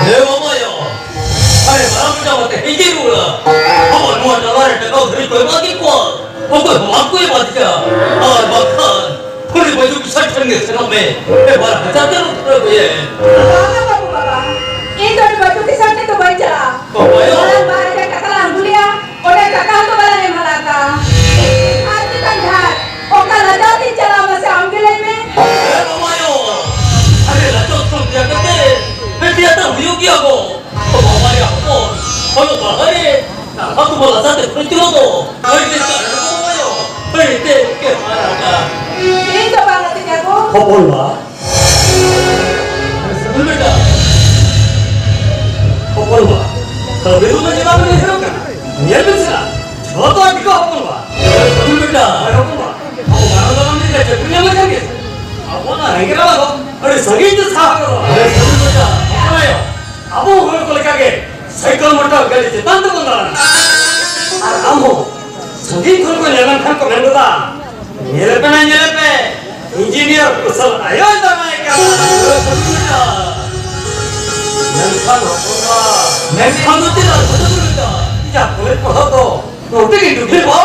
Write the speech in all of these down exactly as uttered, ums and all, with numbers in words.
ᱦᱮ ᱵᱟᱵᱟᱭᱳ, ᱟᱨᱮ ᱵᱟᱨᱟᱢ ᱪᱟᱵᱟ ᱛᱮ ᱦᱤᱡᱩᱜ ᱨᱩᱣᱟᱹᱲᱟ᱾ ᱟᱵᱚ ᱱᱚᱣᱟ ᱴᱟᱞᱟ ᱨᱮ ᱴᱟᱠᱟ ᱫᱷᱟᱹᱨᱤ ᱠᱚ ᱮᱢᱟ ᱠᱮᱫ ᱠᱚᱣᱟ᱾ ᱚᱠᱚᱭ ᱦᱚᱸ ᱵᱟᱠᱚ ᱮᱢᱟ ᱫᱮᱭᱟ᱾ ᱟᱨ ᱵᱟᱝᱠᱷᱟᱱ ᱩᱱᱤ ᱵᱟᱹᱡᱩ ᱠᱤᱥᱟᱱ ᱴᱷᱮᱱ ᱜᱮ ᱥᱮᱱᱚᱜ ᱢᱮ᱾ ᱮ ᱵᱟᱨ ᱦᱟᱡᱟᱨ ᱴᱟᱠᱟ ᱩᱛᱟᱹᱨ ᱟᱹᱜᱩᱭᱮ᱾ ᱵᱟᱝᱟ ᱵᱟᱹᱵᱩ ᱵᱟᱵᱟ, ᱤᱧ ᱫᱚ ᱩᱱᱤ ᱵᱟᱹᱡᱩ ᱠᱤᱥᱟᱱ ᱴᱷᱮᱱ ᱫᱚ ᱵᱟᱹᱧ ᱪᱟᱞᱟᱜᱼᱟ᱾ ᱵᱟᱵᱟᱭᱳ᱾ ᱢᱟᱲᱟᱝ ᱵᱟᱨ ᱦᱟᱡᱟᱨ ᱴᱟᱠᱟ ᱞᱟᱝ ᱟᱹᱜᱩ ᱞᱮᱜᱼᱟ, ᱚᱸᱰᱮ ᱴᱟᱠᱟ ᱦᱚᱸᱛᱚ ᱵᱟᱞᱟᱝ ᱮᱢ ᱦᱟᱞᱟ ᱠᱟᱜᱼᱟ᱾ ᱟᱨ ᱪᱮᱛᱟᱱ ᱡᱟᱦᱟᱸ ᱚᱠᱟ ᱞᱟᱡᱟᱣ ᱛᱤᱧ ᱪᱟᱞᱟᱜᱼᱟ, ᱢᱟᱥᱮ ᱟᱢ ᱜᱮ ᱞᱟᱹᱭ ᱢᱮ᱾ ᱮ ᱵᱟᱵᱟᱭᱳ, ᱟᱞᱮ ᱞᱟᱡᱟᱣ ᱥᱚᱝ ᱜᱮᱭᱟ ᱠᱟᱛᱮ, ᱵᱤᱴᱤ ᱟᱛᱮ ᱦᱩᱭᱩᱜ ᱜᱮᱭᱟ ᱜᱚ᱾ ᱵᱟᱵᱟᱭᱟ ᱦᱚᱯᱚᱱ, ᱚᱞᱚᱜ ᱯᱟᱲᱦᱟᱜ ᱨᱮ ᱟᱛᱳ ᱵᱟᱞᱟ ᱥᱟᱛᱮ ᱯᱟᱹᱪᱷᱞᱟᱹ ᱫᱚ ᱟᱹᱰᱤ ᱠᱟᱨᱚᱱ ᱠᱚ ᱵᱟᱵᱟᱭᱳ, ᱟᱹᱰᱤ ᱛᱮ ᱠᱮ ᱢᱟᱨᱟᱝᱟ᱾ ᱤᱧ ᱫᱚ ᱵᱟᱝ ᱟᱹᱛᱤᱧᱟ ᱜᱚ᱾ ᱦᱚᱯᱚᱱ ᱵᱟ, ᱥᱟᱹᱜᱩᱱ ᱵᱮᱴᱟ, ᱦᱚᱯᱚᱱ ᱵᱟ, ᱛᱚᱵᱮ ᱫᱚ ᱪᱮᱫᱟᱜ ᱵᱮᱱ ᱩᱭᱦᱟᱹᱨᱚᱜ ᱠᱟᱱᱟ? ᱧᱮᱞ ᱵᱮᱱ ᱥᱮ ᱱᱟᱜ, ᱡᱷᱚᱛᱚ ᱟᱹᱰᱤ ᱠᱚ ᱦᱚᱯᱚᱱ ᱵᱟ᱾ ᱦᱚᱯᱚᱱ ᱵᱮᱴᱟ᱾ ᱦᱳᱭ, ᱦᱚᱯᱚᱱ ᱵᱟ᱾ ᱟᱵᱚ ᱢᱟᱨᱟᱝ ᱫᱟᱫᱟ ᱢᱤᱫᱴᱮᱱ ᱪᱟᱹᱠᱨᱤ ᱧᱟᱢ ᱞᱮᱠᱷᱟᱱ ᱜᱮ ᱟᱵᱚᱱᱟᱜ ᱨᱮᱸᱜᱮᱡ ᱨᱟᱵᱟ ᱫᱚ ᱟᱹᱰᱤ ᱥᱟᱺᱜᱤᱧ ᱛᱮ ᱥᱟᱦᱟ ᱠᱚᱫᱚ᱾ ᱦᱳᱭ, ᱦᱚᱯᱚᱱ ᱟᱭᱳ, ᱟᱵᱚ ᱦᱚᱲ ᱠᱚ ᱞᱮᱠᱟ ᱜᱮ ᱥᱟᱭᱠᱮᱞ ᱢᱚᱴᱚᱨ ᱜᱟᱹᱰᱤ ᱪᱮᱛᱟᱱ ᱛᱮᱵᱚᱱ ᱫᱟᱬᱟᱱᱟ᱾ ᱟᱨ ᱟᱢ ᱦᱚᱸ ᱥᱟᱺᱜᱤᱧ ᱠᱷᱚᱱ ᱠᱚ ᱧᱮᱞ ᱞᱮᱱᱠᱷᱟᱱ ᱠᱚ ᱢᱮᱱ ᱜᱚᱫᱟ, "ᱧᱮᱞᱮ ᱯᱮ ᱱᱟᱭ, ᱧᱮᱞᱮ ᱯᱮ, ᱤᱧᱡᱤᱱᱤᱭᱟᱨ ᱠᱩᱥᱚᱞ ᱟᱭᱳᱭ ᱫᱟᱨᱟᱭ ᱠᱟᱱᱟ᱾" ᱢᱮᱱᱠᱷᱟᱱ ᱦᱚᱯᱚᱱ ᱵᱟ, ᱢᱮᱱᱠᱷᱟᱱ ᱫᱚ ᱪᱮᱫ ᱟᱨ ᱠᱷᱚᱡᱚᱜ ᱠᱟᱱᱟ? ᱤᱧᱟᱹᱜ ᱠᱚᱞᱮᱡᱽ ᱯᱟᱲᱦᱟᱣ ᱫᱚ ᱱᱚᱛᱮ ᱜᱮ ᱰᱩᱵᱷᱤ ᱵᱟ᱾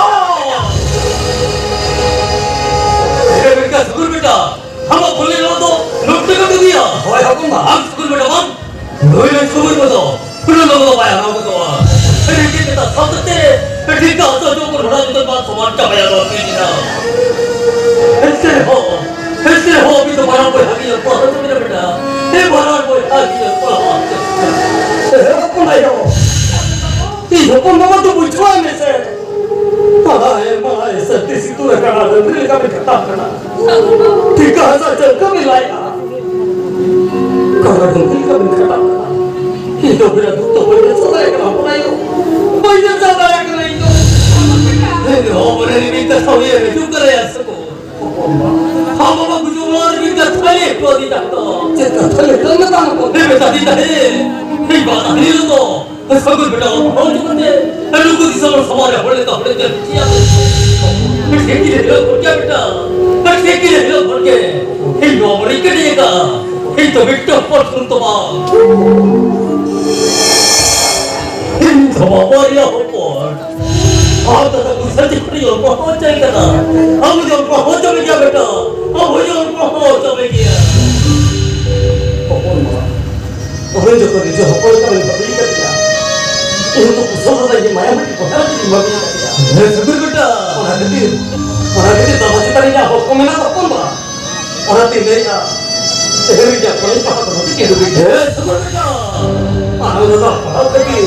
ᱮ ᱵᱮᱴᱟ, ᱥᱩᱜᱩᱨ ᱵᱮᱴᱟ, ᱟᱢᱟᱜ ᱵᱚᱞᱮ ᱱᱚᱣᱟ ᱫᱚ ᱱᱚᱛᱮ ᱜᱮ ᱰᱩᱵᱷᱤᱭᱟ᱾ ᱦᱳᱭ ᱦᱚᱯᱚᱱ ᱵᱟ᱾ ᱟᱢ ᱥᱩᱜᱩᱨ ᱵᱮᱴᱟ ᱵᱟᱝ, ᱱᱩᱭ ᱨᱮᱱ ᱥᱩᱜᱩᱨ ᱠᱚᱫᱚ ᱯᱩᱨᱟᱹ ᱞᱚᱜᱚ ᱫᱚ ᱵᱟᱭ ᱦᱟᱨᱟᱣ ᱜᱚᱫᱚᱜᱼᱟ᱾ ᱟᱹᱰᱤ ᱜᱮ ᱢᱮᱛᱟ ᱥᱟᱶᱛᱮ ᱟᱹᱰᱤ ᱜᱟᱶᱛᱟ ᱡᱚᱠᱚ ᱨᱚᱲᱟ ᱡᱚᱛᱚ ᱵᱟᱝ ᱥᱚᱢᱟᱱ ᱪᱟᱵᱟᱭᱟ ᱱᱚᱣᱟ ᱠᱤᱱ ᱫᱚ᱾ ᱮᱱᱛᱮ ᱨᱮᱦᱚᱸ, ᱮᱱᱛᱮ ᱨᱮᱦᱚᱸ ᱟᱹᱵᱤᱱ ᱫᱚ ᱵᱟᱱᱟᱨ ᱵᱚᱭᱦᱟ ᱜᱮ ᱡᱚᱛᱚ ᱦᱚᱲ ᱫᱚ ᱢᱮᱱᱟ ᱵᱮᱴᱟ᱾ ᱦᱮᱸ, ᱵᱟᱱᱟᱨ ᱵᱚᱭᱦᱟ ᱜᱮ ᱡᱚᱛᱚ ᱦᱚᱲ᱾ ᱮ ᱦᱚᱯᱚᱱ ᱟᱭᱳ, ᱤᱧ ᱦᱚᱯᱚᱱ ᱵᱟᱵᱟ ᱫᱚ ᱵᱩᱡᱷᱟᱹᱣᱟᱭ ᱢᱮᱥᱮ᱾ ᱢᱟᱲᱟᱭ, ᱢᱟᱲᱟᱭ, ᱥᱟᱹᱨᱫᱤ ᱥᱤᱛᱩᱝ ᱨᱮ ᱠᱟᱰᱟ ᱰᱟᱹᱝᱨᱤ ᱞᱮᱠᱟ ᱵᱤᱱ ᱠᱷᱟᱴᱟᱜ ᱠᱟᱱᱟ᱾ ᱴᱷᱤᱠᱟ ᱦᱟᱥᱟ ᱪᱟᱹᱣᱠᱟᱹ ᱵᱤᱱ ᱞᱟᱭᱮᱜᱼᱟ᱾ ᱠᱟᱰᱟ ᱰᱟᱹᱝᱨᱤ ᱞᱮᱠᱟ ᱵᱤᱱ ᱠᱷᱟᱴᱟᱜ ᱠᱟᱱᱟ᱾ ᱤᱧ ᱫᱚ ᱵᱮᱲᱟ ᱫᱩᱠ ᱫᱚ ᱵᱟᱹᱧ ᱵᱟᱧᱪᱟᱣ ᱫᱟᱲᱮᱭᱟᱜ ᱠᱟᱱᱟ, ᱦᱚᱯᱚᱱ ᱟᱭᱳ᱾ ᱵᱟᱹᱧ ᱵᱟᱧᱪᱟᱣ ᱫᱟᱲᱮᱭᱟᱜ ᱠᱟᱱᱟ ᱤᱧ ᱫᱚ᱾ ᱮᱱ ᱨᱮᱦᱚᱸ ᱢᱚᱱᱮ ᱨᱮ ᱢᱤᱫ ᱠᱟᱛᱷᱟ ᱩᱭᱦᱟᱹᱨ ᱦᱤᱡᱩᱜ ᱠᱟᱱᱟ ᱭᱟ ᱥᱮ ᱠᱚ᱾ ᱦᱚᱯᱚᱱ ᱵᱟ᱾ ᱦᱚᱸ ᱵᱟᱵᱟ, ᱵᱩᱡᱷᱟᱹᱣ ᱢᱟ ᱟᱨ ᱢᱤᱫ ᱠᱟᱛᱷᱟ ᱞᱟᱹᱭ ᱦᱚᱴᱚ ᱟᱹᱫᱤᱧ ᱛᱟᱦᱮᱸ ᱫᱚ᱾ ᱪᱮᱫ ᱠᱟᱛᱷᱟ ᱞᱟᱹᱭ ᱦᱚᱴᱚ ᱢᱮ ᱛᱟᱦᱮᱸ ᱫᱚ? ᱞᱟᱹᱭ ᱢᱮ ᱫᱟᱫᱤ ᱛᱟᱦᱮᱸ᱾ ᱤᱧ ᱵᱟ ᱛᱟᱦᱮᱸ ᱨᱮᱫᱚ ᱥᱟᱹᱜᱩᱱ ᱵᱮᱴᱟ ᱚᱞ ᱯᱟᱲᱦᱟᱣ ᱦᱚᱪᱚ ᱠᱟᱛᱮ, ᱱᱩᱠᱩ ᱫᱤᱥᱚᱢ ᱦᱚᱲ ᱥᱟᱢᱟᱝ ᱨᱮ ᱦᱚᱲ ᱞᱮᱠᱟ ᱦᱚᱲᱮ ᱧᱮᱞ ᱦᱚᱪᱚᱭᱟ᱾ ᱴᱷᱤᱠ ᱜᱮ ᱦᱤᱞᱳᱜ ᱠᱷᱚᱱ ᱜᱮ ᱵᱮᱴᱟ, ᱴᱷᱤᱠ ᱜᱮ ᱦᱤᱞᱳᱜ ᱠᱷᱚᱱ ᱜᱮ ᱤᱧ ᱱᱚᱣᱟ ᱵᱟᱹᱲᱤᱡ ᱠᱟᱹᱴᱤᱡ ᱟᱠᱟᱫ᱾ ᱤᱧ ᱫᱚ ᱢᱤᱫᱴᱟᱝ ᱦᱚᱯᱚᱱ ᱥᱩᱱ ᱫᱚ ᱵᱟᱝ᱾ ᱤᱧ ᱫᱚ ᱵᱟᱵᱟ ᱨᱮᱭᱟᱜ ᱦᱚᱯᱚᱱ᱾ ᱟᱨ ᱫᱟᱫᱟ ᱠᱚ ᱥᱟᱹᱨᱤ ᱠᱷᱚᱱ ᱤᱧ ᱚᱞ ᱯᱟᱲᱦᱟᱣ ᱦᱚᱪᱚᱭ ᱠᱟᱱᱟ᱾ ᱟᱢ ᱫᱚ ᱚᱞ ᱯᱟᱲᱦᱟᱣ ᱦᱚᱪᱚ ᱢᱮ ᱜᱮᱭᱟ ᱵᱮᱴᱟ᱾ ᱟᱢ ᱦᱚᱸ ᱚᱞ ᱯᱟᱲᱦᱟᱣ ᱦᱚᱪᱚ ᱢᱮ ᱜᱮᱭᱟ᱾ ᱦᱚᱯᱚᱱ ᱵᱟ᱾ ᱩᱱᱤ ᱡᱚᱠᱷᱚᱱ ᱱᱤᱡᱮ ᱦᱚᱯᱚᱱ ᱞᱮᱠᱟ ᱵᱤᱱ ᱵᱷᱟᱹᱵᱤᱭ ᱠᱟᱫᱤᱧᱟ, ᱤᱧ ᱫᱚ ᱠᱩᱥᱚᱞ ᱫᱟᱫᱟ ᱤᱧ ᱢᱟᱭᱟ ᱢᱤᱫᱴᱤᱡ ᱵᱚᱭᱦᱟ ᱞᱮᱠᱟ ᱵᱤᱱ ᱵᱷᱟᱹᱵᱤᱭ ᱠᱟᱫᱤᱧᱟ᱾ ᱦᱮᱸ, ᱥᱩᱫᱷᱤᱨ ᱵᱮᱴᱟ᱾ ᱚᱱᱟ ᱠᱷᱟᱹᱛᱤᱨ, ᱚᱱᱟ ᱠᱷᱟᱹᱛᱤᱨ ᱵᱟᱵᱟ ᱪᱮᱛᱟᱱ ᱨᱮ ᱤᱧᱟᱹᱜ ᱦᱚᱠ ᱠᱚ ᱢᱮᱱᱟᱜ ᱛᱟᱵᱚᱱ ᱵᱟ᱾ ᱚᱱᱟᱛᱮᱧ ᱞᱟᱹᱭᱮᱫᱼᱟ, ᱛᱮᱦᱮᱧ ᱤᱧᱟᱹᱜ ᱠᱚᱞᱮᱡᱽ ᱯᱟᱲᱦᱟᱣ ᱫᱚ ᱱᱚᱛᱮ ᱜᱮ ᱰᱩᱵᱤ ᱠᱮᱫ᱾ ᱦᱮᱸ, ᱥᱩᱫᱷᱤᱨ ᱵᱮᱴᱟ᱾ ᱟᱨ ᱚᱱᱟ ᱫᱚ ᱯᱟᱲᱦᱟᱣ ᱛᱮᱜᱮ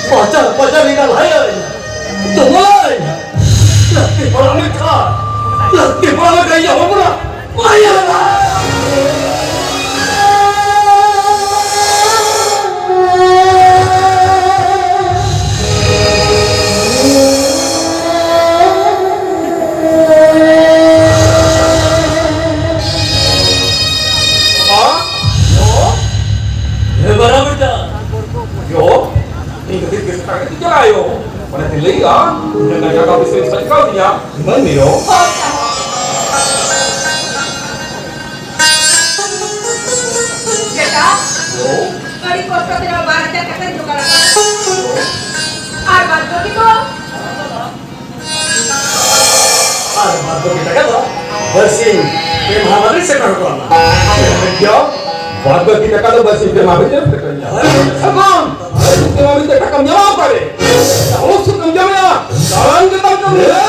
ᱯᱟᱪᱟᱨ ᱯᱟᱪᱟᱨ ᱤᱧ ᱞᱟᱦᱟᱭᱟᱹᱧ᱾ ᱛᱚ ᱢᱟᱹᱭ, ᱞᱟᱹᱠᱛᱤ ᱯᱟᱲᱟᱣ ᱞᱮᱠᱷᱟᱱ, ᱞᱟᱹᱠᱛᱤ ᱯᱟᱲᱟᱣ ᱞᱮᱠᱷᱟᱱ ᱤᱧᱟᱹᱜ ᱦᱚᱯᱚᱱᱟᱜ ᱢᱟᱭᱟ᱾ ᱠᱟᱹᱴᱤᱡ ᱪᱟᱞᱟᱜ ᱟᱭᱳ᱾ ᱚᱱᱟᱛᱮ ᱞᱟᱹᱭᱟ, ᱤᱧ ᱫᱚ ᱴᱟᱠᱟ ᱯᱚᱭᱥᱟ ᱥᱟᱡᱟᱣ ᱫᱤᱧᱟ᱾ ᱢᱟᱹᱱ ᱢᱮᱭᱳ᱾ ᱵᱮᱴᱟ, ᱦᱮᱞᱳ᱾ ᱟᱹᱰᱤ ᱠᱚᱥᱴᱚ ᱛᱮ ᱱᱚᱣᱟ ᱵᱟᱨ ᱦᱟᱡᱟᱨ ᱴᱟᱠᱟᱧ ᱡᱚᱜᱟᱲ ᱟᱠᱟᱫᱟ᱾ ᱟᱨ ᱵᱟᱫ ᱵᱟᱹᱠᱤ ᱫᱚ? ᱟᱨ ᱵᱟᱫ ᱵᱟᱹᱠᱤ ᱴᱟᱠᱟ ᱫᱚ ᱵᱟᱨᱥᱤᱧ ᱯᱮ ᱢᱟᱦᱟ ᱵᱟᱫᱮ ᱥᱮᱴᱮᱨ ᱦᱚᱴᱚ ᱟᱢᱟ᱾ ᱵᱟᱫ ᱵᱟᱹᱠᱤ ᱴᱟᱠᱟ ᱫᱚ ᱵᱟᱨᱥᱤᱧ ᱯᱮ ᱢᱟᱦᱟ ᱵᱷᱤᱛᱤᱨ ᱨᱮ ᱥᱮᱴᱮᱨ ᱟᱹᱧᱟ᱾ ᱥᱟᱹᱜᱩᱱ! ᱵᱟᱨᱥᱤᱧ ᱯᱮ ᱢᱟᱦᱟ ᱵᱷᱤᱛᱤᱨ ᱴᱟᱠᱟᱢ ᱧᱟᱢᱟ ᱚᱠᱟᱨᱮ? ᱪᱟᱣᱞᱮ ᱥᱩᱫ ᱮᱢ ᱡᱚᱢᱮᱜᱼᱟ, ᱫᱟᱬᱟᱱ ᱜᱮᱛᱟᱢ ᱡᱚᱢᱮᱜᱼᱟ᱾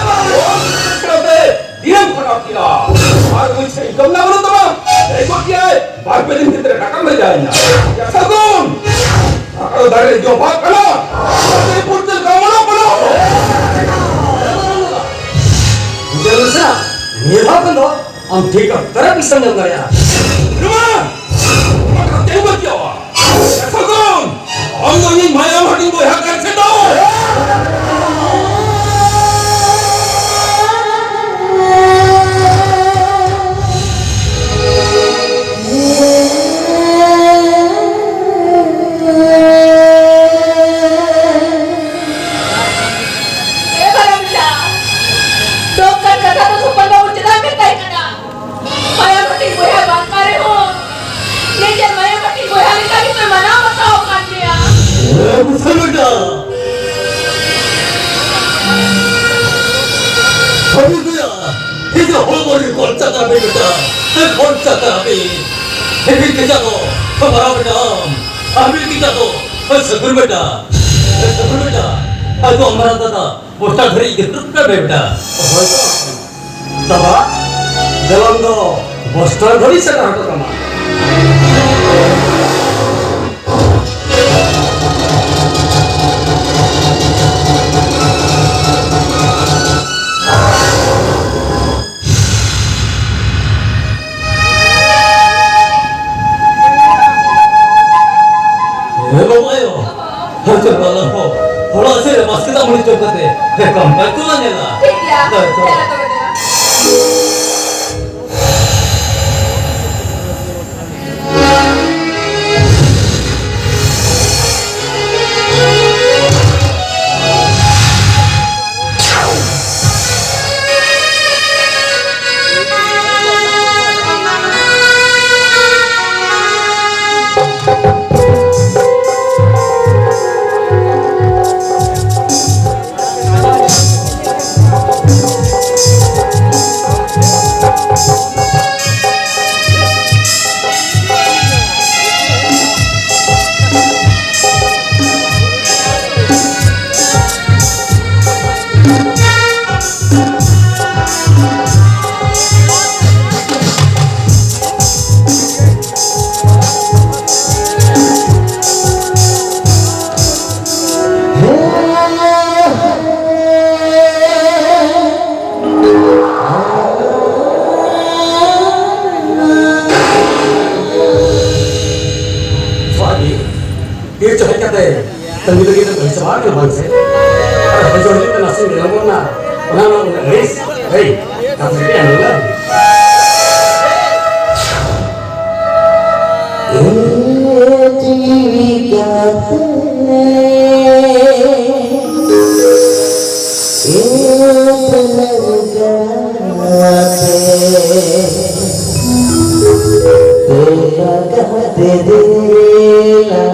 ᱫᱤᱱᱮᱢ ᱠᱷᱟᱸᱰᱟᱣ ᱠᱮᱫᱟ᱾ ᱟᱨ ᱩᱱᱤ ᱴᱷᱮᱱ ᱡᱚᱢ ᱧᱟᱢ ᱵᱟᱹᱱᱩᱜ ᱛᱟᱢᱟ᱾ ᱞᱟᱹᱭ ᱜᱚᱫ ᱜᱮᱭᱟᱭ, ᱵᱟᱨ ᱯᱮ ᱫᱤᱱ ᱵᱷᱤᱛᱨᱤ ᱴᱟᱠᱟᱢ ᱵᱷᱮᱡᱟ ᱤᱧᱟ᱾ ᱭᱟ ᱥᱟᱹᱜᱩᱱ! ᱟᱨ ᱫᱟᱨᱮ ᱡᱚ ᱵᱟᱫ ᱠᱟᱱᱟ᱾ ᱟᱨ ᱯᱩᱨᱛᱤ ᱜᱟᱢᱲᱟ ᱠᱟᱱᱟ᱾ ᱵᱩᱡᱷᱟᱹᱣ ᱢᱮᱥᱮ, ᱱᱤᱭᱟᱹ ᱫᱷᱟᱣ ᱠᱷᱚᱱ ᱫᱚ ᱟᱢ ᱴᱷᱤᱠ ᱚᱠᱛᱚ ᱨᱮ ᱯᱚᱭᱥᱟᱢ ᱧᱟᱢ ᱫᱟᱲᱮᱭᱟᱜᱼᱟ᱾ ᱨᱩᱢᱟ! ᱚᱱᱟ ᱠᱟᱛᱮ ᱵᱟᱹᱪᱩᱜᱼᱟ᱾ ᱥᱟᱹᱜᱩᱱ! ᱟᱢ ᱫᱚ ᱤᱧᱤᱡ ᱢᱟᱭᱟᱢ ᱦᱟᱹᱴᱤᱧ ᱵᱚᱭᱦᱟ ᱠᱟᱱ ᱥᱮ ᱫᱚ! ᱮ ᱵᱷᱟᱭᱟ ᱵᱮᱴᱟ, ᱱᱚᱝᱠᱟᱱ ᱠᱟᱛᱷᱟ ᱫᱚ ᱥᱩᱯᱟᱹᱱ ᱵᱟᱹᱵᱩ ᱪᱮᱫᱟᱜ ᱮᱢ ᱢᱮᱛᱟᱭ ᱠᱟᱱᱟ? ᱢᱟᱭᱟᱢ ᱦᱟᱹᱴᱤᱧ ᱵᱚᱭᱦᱟ ᱵᱟᱝ ᱠᱟᱱ ᱨᱮᱦᱚᱸ, ᱱᱤᱡᱮᱨ ᱢᱟᱭᱟᱢ ᱦᱟᱹᱴᱤᱧ ᱵᱚᱭᱦᱟ ᱞᱮᱠᱟ ᱜᱮᱛᱚᱭ ᱢᱟᱱᱟᱣ ᱵᱟᱛᱟᱣ ᱟᱠᱟᱫ ᱢᱮᱭᱟ᱾ ᱮ ᱵᱩᱥᱟᱹᱜ ᱵᱮᱴᱟ, ᱦᱟᱹᱵᱤ ᱜᱮᱭᱟ, ᱱᱤᱡᱮ ᱦᱚᱲᱢᱚ ᱨᱮ ᱠᱷᱚᱨᱪᱟ ᱠᱟᱜ ᱢᱮ ᱵᱮᱴᱟ, ᱮ ᱠᱷᱚᱨᱪᱟ ᱠᱟᱜ ᱢᱮ᱾ ᱦᱮᱵᱤ ᱠᱮᱪᱟ ᱠᱚ, ᱢᱟᱨᱟᱣ ᱵᱮᱴᱟ ᱟᱢ, ᱦᱟᱹᱵᱤ ᱠᱮᱪᱟ ᱠᱚ, ᱮ ᱥᱟᱹᱜᱩᱱ ᱵᱮᱴᱟ, ᱮ ᱥᱟᱹᱜᱩᱱ ᱵᱮᱴᱟ, ᱟᱡ ᱫᱚ ᱟᱢᱟᱨᱟ ᱫᱟᱫᱟ, ᱵᱚᱥᱴᱟ ᱫᱷᱟᱹᱨᱤᱡ ᱤᱫᱤ ᱦᱚᱴᱚ ᱠᱟᱜ ᱢᱮ ᱵᱮᱴᱟ᱾ ᱦᱳᱭ ᱛᱚ᱾ ᱫᱟᱫᱟ, ᱫᱮᱞᱟᱝ ᱫᱚ ᱵᱚᱥᱴᱟ ᱫᱷᱟᱹᱨᱤᱡ ᱥᱮᱴᱮᱨ ᱦᱚᱴᱚ ᱠᱟᱢᱟ᱾ ᱦᱮᱸ ᱵᱟᱵᱟ ᱟᱭᱳ, ᱦᱮᱸ ᱪᱚ ᱵᱟᱞᱟ ᱦᱚ, ᱚᱲᱟᱜ ᱥᱮᱫ ᱨᱮ ᱵᱟᱥᱠᱮ ᱫᱟᱜ ᱢᱟᱹᱰᱤ ᱡᱚᱢ ᱠᱟᱛᱮ, ᱦᱮᱸ ᱠᱟᱢ ᱠᱟᱡ ᱠᱚ ᱞᱟᱝ ᱧᱮᱞᱟ᱾ ᱴᱷᱤᱠ ᱜᱮᱭᱟ᱾ ᱦᱮᱸ ᱪᱚ᱾ ᱪᱟᱞᱟᱜ ᱠᱟᱱᱟ, ᱪᱟᱞᱟᱜ᱾ ᱪᱚ ᱦᱮᱡ ᱠᱟᱛᱮ ᱛᱟᱺᱜᱤ ᱞᱟᱹᱜᱤᱫ ᱫᱚ ᱦᱤᱡᱩᱜ ᱪᱟᱵᱟ ᱠᱟᱱᱟ ᱵᱟᱝ ᱥᱮ? ᱟᱨ ᱦᱮᱡ ᱦᱚᱲ ᱦᱩᱭᱩᱜ ᱠᱟᱱᱟ ᱥᱤᱧ ᱨᱮ ᱟᱬᱜᱚᱱᱟ, ᱚᱱᱟ ᱢᱟ ᱩᱱᱟᱹᱜ ᱟᱹᱲᱤᱥ᱾ ᱦᱮᱭ, ᱠᱟᱛᱷᱟ ᱜᱮ ᱟᱬᱜᱚᱱᱟ᱾ ᱮ ᱡᱤᱣᱤ ᱜᱟᱛᱮ, ᱮ ᱫᱩᱞᱟᱹᱲ ᱜᱟᱛᱮ, ᱫᱮᱞᱟ ᱜᱟᱛᱮ ᱫᱮᱞᱟ,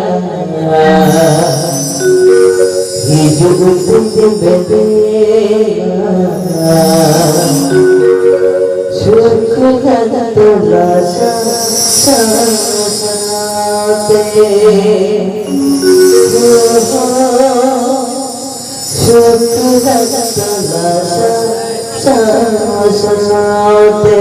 ᱦᱤᱡᱩᱜ ᱛᱤᱧ ᱵᱮᱴᱮᱨᱟ, ᱥᱩᱠ ᱜᱟᱛᱮ ᱞᱟᱥᱟ ᱥᱟᱶᱛᱮ᱾ ᱥᱩᱠ ᱜᱟᱛᱮ ᱞᱟᱥᱟ ᱥᱟᱶᱛᱮ᱾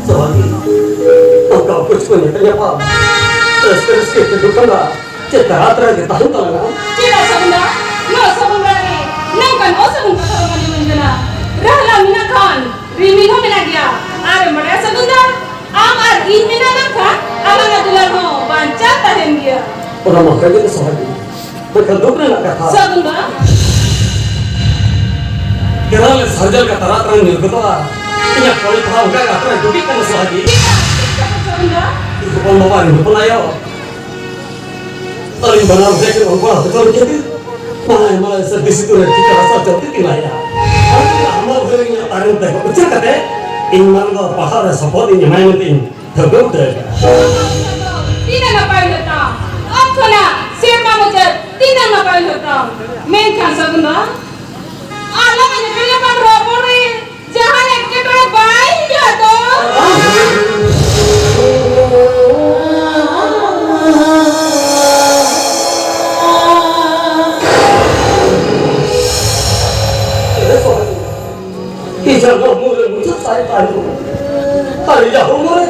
ᱥᱚᱦᱟᱜᱤ, ᱱᱚᱝᱠᱟ ᱚᱠᱚᱭ ᱪᱚᱠᱚ ᱧᱮᱯᱮᱞ ᱧᱟᱯᱟᱢ, ᱨᱟᱹᱥᱠᱟᱹ ᱨᱟᱹᱥᱠᱟᱹ ᱪᱮᱫ ᱫᱩᱠ ᱠᱟᱱᱟ? ᱪᱮᱫ ᱛᱟᱲᱟ ᱛᱟᱲᱟ ᱜᱮ ᱛᱟᱦᱮᱸ ᱛᱟᱞᱟᱝᱟ? ᱪᱮᱫᱟᱜ ᱥᱟᱹᱜᱩᱱᱫᱟ? ᱱᱚᱣᱟ ᱥᱟᱹᱜᱩᱱᱫᱟ ᱨᱮ ᱱᱚᱝᱠᱟᱱ ᱚᱥᱟᱹᱜᱩᱱ ᱠᱟᱛᱷᱟ ᱫᱚ ᱵᱟᱝ ᱟᱸᱡᱚᱢ ᱠᱟᱱᱟ᱾ ᱨᱟᱦᱞᱟ ᱢᱮᱱᱟᱜ ᱠᱷᱟᱱ ᱨᱤᱢᱤᱞ ᱦᱚᱸ ᱢᱮᱱᱟᱜ ᱜᱮᱭᱟ᱾ ᱟᱨ ᱮᱢ ᱵᱟᱲᱟᱭᱟ ᱥᱟᱹᱜᱩᱱᱫᱟ, ᱟᱢ ᱟᱨ ᱤᱧ ᱢᱮᱱᱟᱜ ᱞᱮᱱᱠᱷᱟᱱ ᱟᱞᱟᱝᱟᱜ ᱫᱩᱞᱟᱹᱲ ᱦᱚᱸ ᱵᱟᱧᱪᱟᱣ ᱛᱟᱦᱮᱱ ᱜᱮᱭᱟ᱾ ᱚᱱᱟ ᱢᱟ ᱦᱮᱸ ᱜᱮ ᱥᱚᱦᱟᱜᱤ, ᱢᱮᱱᱠᱷᱟᱱ ᱫᱩᱠ ᱨᱮᱱᱟᱜ ᱠᱟᱛᱷᱟ᱾ ᱥᱟᱹᱜᱩᱱᱫᱟ᱾ ᱠᱮᱨᱟᱞ ᱨᱮ ᱥᱟᱨᱡᱚᱢ ᱞᱮᱠᱟ ᱛᱟᱨᱟ ᱛᱟᱨᱟᱧ ᱧᱩᱨ ᱜᱚᱫᱚᱜᱼᱟ᱾ ᱤᱧᱟᱹᱜ ᱠᱚᱞᱮᱡᱽ ᱯᱟᱲᱦᱟᱣ ᱚᱱᱠᱟ ᱜᱮ ᱟᱛᱨᱮ ᱰᱩᱵᱤᱜ ᱠᱟᱱᱟ ᱥᱚᱦᱟᱜᱤ᱾ ᱪᱮᱫᱟᱜ? ᱪᱮᱫ ᱠᱟᱛᱷᱟ ᱥᱟᱹᱜᱩᱱᱫᱟ? ᱤᱧ ᱦᱚᱯᱚᱱ ᱵᱟᱵᱟ ᱟᱨ ᱤᱧ ᱦᱚᱯᱚᱱ ᱟᱭᱳ, ᱟᱹᱞᱤᱧ ᱵᱟᱱᱟᱨ ᱦᱮᱡ ᱠᱟᱛᱮ ᱩᱱᱠᱩ ᱦᱟᱥᱯᱟᱛᱟᱞ ᱨᱮ ᱠᱤᱱ ᱢᱟᱱᱮ ᱢᱟᱱᱮ ᱥᱮ ᱵᱤᱥᱤ ᱫᱩᱨ ᱨᱮ ᱴᱷᱤᱠ ᱦᱟᱥᱟ ᱪᱚᱞᱛᱤ ᱠᱤᱱ ᱞᱟᱭᱟ᱾ ᱟᱨ ᱟᱢᱟᱜ ᱩᱭᱦᱟᱹᱨ ᱤᱧᱟᱹᱜ ᱛᱟᱭᱱᱚᱢ ᱛᱮ ᱩᱪᱟᱹᱲ ᱠᱟᱛᱮ ᱤᱧ ᱢᱟᱱ ᱫᱚ ᱯᱟᱲᱦᱟᱜ ᱨᱮ ᱥᱚᱯᱚᱦᱚᱫ ᱤᱧ ᱮᱢᱟᱭ ᱢᱮᱱᱛᱮ ᱤᱧ ᱴᱷᱟᱹᱣᱠᱟᱹ ᱩᱛᱟᱹᱨ ᱟᱠᱟᱫᱟ᱾ ᱛᱤᱱᱟᱹᱜ ᱱᱟᱯᱟᱭ ᱩᱭᱦᱟᱹᱨ ᱛᱟᱢ! ᱚᱛ ᱠᱷᱚᱱᱟᱜ ᱥᱮᱨᱢᱟ ᱢᱩᱪᱟᱹᱫ ᱛᱤᱱᱟᱹᱜ ᱱᱟᱯᱟᱭ ᱩᱭᱦᱟᱹᱨ ᱛᱟᱢ! ᱢᱮᱱᱠᱷᱟᱱ ᱥᱟᱹᱜᱩᱱ ᱫᱚ ᱟᱞᱚ ᱧᱮᱯᱮᱞ ᱧᱟᱯᱟᱢ ᱨᱚᱯᱚᱲ ᱨᱮ ᱡᱟᱦᱟᱱ ᱮᱴᱠᱮᱴᱚᱬᱮ ᱵᱟᱭ ᱦᱩᱭᱩᱜᱼᱟ ᱛᱚ? ᱡᱟᱦᱟᱸ ᱦᱚᱲᱢᱚ ᱨᱮ ᱢᱩᱪᱟᱹᱫ ᱛᱟᱦᱮᱸ ᱠᱟᱱ ᱫᱚ, ᱟᱨ ᱤᱧᱟᱹᱜ ᱦᱚᱲᱢᱚ ᱨᱮ,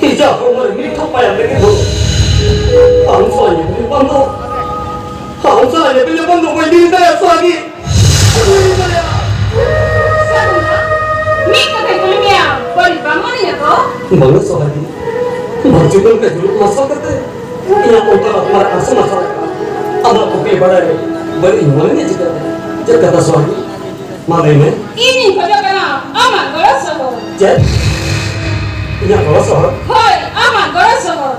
ᱤᱧᱟᱹᱜ ᱦᱚᱲᱢᱚ ᱨᱮ ᱢᱤᱫ ᱴᱷᱚᱯ ᱢᱟᱭᱟᱢ ᱞᱟᱹᱜᱤᱫ ᱫᱚ, ᱟᱢ ᱥᱟᱶ ᱧᱮᱯᱮᱞ ᱧᱟᱯᱟᱢ ᱫᱚ, ᱟᱢ ᱥᱟᱶ ᱧᱮᱯᱮᱞ ᱧᱟᱯᱟᱢ ᱫᱚ ᱵᱟᱹᱧ ᱫᱮᱨᱤ ᱫᱟᱲᱮᱭᱟᱜᱼᱟ, ᱥᱚᱦᱟᱜᱤ᱾ ᱵᱟᱹᱧ ᱫᱮᱨᱤ ᱫᱟᱲᱮᱭᱟᱜᱼᱟ᱾ ᱥᱟᱹᱜᱩᱱᱟ, ᱢᱤᱫ ᱠᱟᱛᱷᱟᱧ ᱠᱩᱞᱤ ᱢᱮᱭᱟ, ᱵᱟᱹᱲᱤᱡ ᱵᱟᱢ ᱢᱚᱱᱮᱧᱟ ᱛᱚ? ᱵᱟᱝᱟ, ᱥᱚᱦᱟᱜᱤ, ᱵᱟᱝ ᱪᱤᱠᱟᱹ ᱞᱮᱠᱟ ᱡᱩᱞᱩᱜ ᱢᱟᱨᱥᱟᱞ ᱠᱟᱛᱮ ᱤᱧᱟᱹᱜ ᱚᱱᱛᱚᱨ ᱟᱛᱢᱟ ᱨᱮ ᱟᱨᱥᱮ ᱢᱟᱨᱥᱟᱞ ᱟᱠᱟᱫ᱾ ᱟᱢᱟᱜ ᱠᱩᱠᱞᱤ ᱵᱟᱲᱟᱭ ᱨᱮ ᱵᱟᱹᱲᱤᱡ ᱤᱧ ᱢᱚᱱᱮ ᱞᱮᱫ ᱪᱤᱠᱟᱹᱛᱮ? ᱪᱮᱫ ᱠᱟᱛᱷᱟ ᱥᱚᱦᱟᱜᱤ? ᱢᱟ ᱞᱟᱹᱭ ᱢᱮ᱾ ᱤᱧᱤᱧ ᱠᱷᱚᱡᱚᱜ ᱠᱟᱱᱟ ᱟᱢᱟᱜ ᱜᱚᱲᱚ ᱥᱚᱦᱚᱫ᱾ ᱪᱮᱫ? ᱤᱧᱟᱹᱜ ᱜᱚᱲᱚ ᱥᱚᱦᱚᱫ? ᱦᱳᱭ, ᱟᱢᱟᱜ ᱜᱚᱲᱚ ᱥᱚᱦᱚᱫ᱾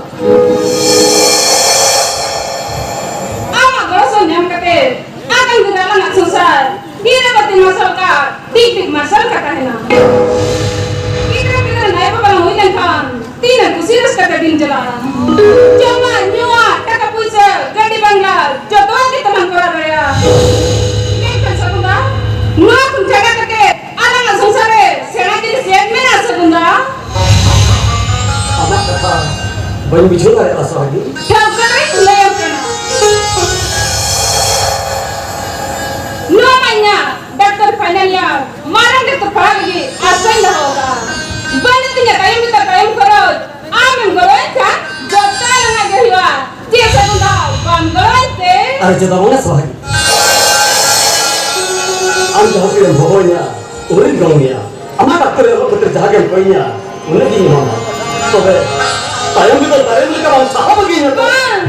ᱟᱢᱟᱜ ᱜᱚᱲᱚ ᱥᱚᱦᱚᱫ ᱧᱟᱢ ᱠᱟᱛᱮ ᱟᱜᱟᱢ ᱫᱤᱱ ᱨᱮ ᱟᱞᱟᱝᱟᱜ ᱥᱚᱝᱥᱟᱨ ᱫᱤᱱ ᱨᱮ ᱵᱟᱹᱛᱤ ᱢᱟᱨᱥᱟᱞ ᱠᱟᱜ, ᱴᱤᱠ ᱴᱤᱠ ᱢᱟᱨᱥᱟᱞ ᱠᱟᱜ ᱛᱟᱦᱮᱱᱟ᱾ ᱜᱤᱫᱽᱨᱟᱹ ᱯᱤᱫᱽᱨᱟᱹ ᱱᱟᱭ ᱵᱟᱵᱟ ᱞᱟᱝ ᱦᱩᱭ ᱞᱮᱱᱠᱷᱟᱱ ᱛᱤᱱᱟᱹᱜ ᱠᱩᱥᱤ ᱨᱟᱹᱥᱠᱟᱹ ᱛᱮ ᱫᱤᱱ ᱪᱟᱞᱟᱜᱼᱟ᱾ ᱡᱚᱢᱟᱜ, ᱧᱩᱣᱟᱜ, ᱴᱟᱠᱟ ᱯᱩᱭᱥᱟᱹ, ᱜᱟᱹᱰᱤ ᱵᱟᱝᱞᱟ, ᱡᱚᱛᱚᱣᱟᱜ ᱜᱮ ᱛᱟᱞᱟᱝ ᱠᱚᱨᱟᱣ ᱫᱟᱲᱮᱭᱟᱜᱼᱟ᱾ ᱢᱮᱱᱠᱷᱟᱱ ᱥᱟᱹᱜᱩᱱ ᱫᱟ, ᱱᱚᱣᱟ ᱠᱷᱚᱱ ᱪᱷᱟᱰᱟ ᱠᱟᱛᱮ ᱟᱞᱟᱝᱟᱜ ᱥᱚᱝᱥᱟᱨ ᱨᱮ ᱥᱮᱬᱟ ᱡᱤᱱᱤᱥ ᱪᱮᱫ ᱢᱮᱱᱟᱜᱼᱟ, ᱥᱟᱹᱜᱩᱱ ᱫᱟ? ᱟᱢᱟᱜ ᱠᱟᱛᱷᱟ ᱵᱟᱹᱧ ᱵᱩᱡᱷᱟᱹᱣ ᱫᱟᱲᱮᱭᱟᱜᱼᱟ, ᱥᱚᱦᱟᱜᱤ᱾ ᱴᱷᱟᱹᱣᱠᱟᱹ ᱨᱮᱧ ᱞᱟᱹᱭᱟᱢ ᱠᱟᱱᱟ᱾ ᱱᱚᱣᱟ ᱢᱟ ᱤᱧᱟᱹᱜ ᱰᱟᱠᱛᱟᱨ final year, ᱢᱟᱨᱟᱝ ᱰᱟᱠᱛᱟᱨ ᱯᱟᱲᱦᱟᱜ ᱞᱟᱹᱜᱤᱫ ᱟᱥᱟᱧ ᱫᱚᱦᱚ ᱟᱠᱟᱫᱼᱟ᱾ ᱵᱟᱹᱱᱩᱜ ᱛᱤᱧᱟ ᱛᱟᱭᱚᱢ ᱨᱮᱫᱚ ᱛᱟᱭᱚᱢ ᱠᱷᱚᱨᱚᱪ, ᱟᱢᱮᱢ ᱜᱚᱲᱚᱭᱟᱹᱧ ᱠᱷᱟᱱ ᱡᱚᱛᱚ ᱨᱮᱱᱟᱜ ᱜᱮ ᱦᱩᱭᱩᱜᱼᱟ᱾ ᱪᱮᱫ ᱥᱟᱹᱜᱩᱱ ᱫᱟ, ᱵᱟᱢ ᱜᱚᱲᱚᱭᱟᱹᱧ ᱛᱮ? ᱟᱨ ᱪᱮᱫᱟᱜ ᱵᱟᱝᱟ ᱥᱚᱦᱟᱜᱤ? ᱟᱢ ᱡᱟᱦᱟᱸ ᱛᱤᱱᱟᱹᱜ ᱮᱢ ᱦᱚᱦᱚᱧᱟ, ᱩᱱᱨᱤᱧ ᱜᱚᱲᱚ ᱢᱮᱭᱟ᱾ ᱟᱢᱟᱜ ᱰᱟᱠᱛᱟᱨ ᱚᱞᱚᱜ ᱠᱷᱟᱹᱛᱤᱨ ᱡᱟᱦᱟᱸ ᱜᱮᱢ ᱠᱚᱭᱤᱧᱟ, ᱩᱱᱟᱹᱜ ᱜᱤᱧ ᱮᱢᱟᱢᱟ᱾ ᱛᱚᱵᱮ ᱛᱟᱭᱚᱢ ᱨᱮᱫᱚ ᱛᱟᱭᱚᱢ ᱞᱮᱠᱟ ᱵᱟᱢ ᱥᱟᱦᱟ ᱵᱟᱹᱜᱤᱭᱟᱹᱧᱟ ᱛᱚ? ᱵᱟᱝ᱾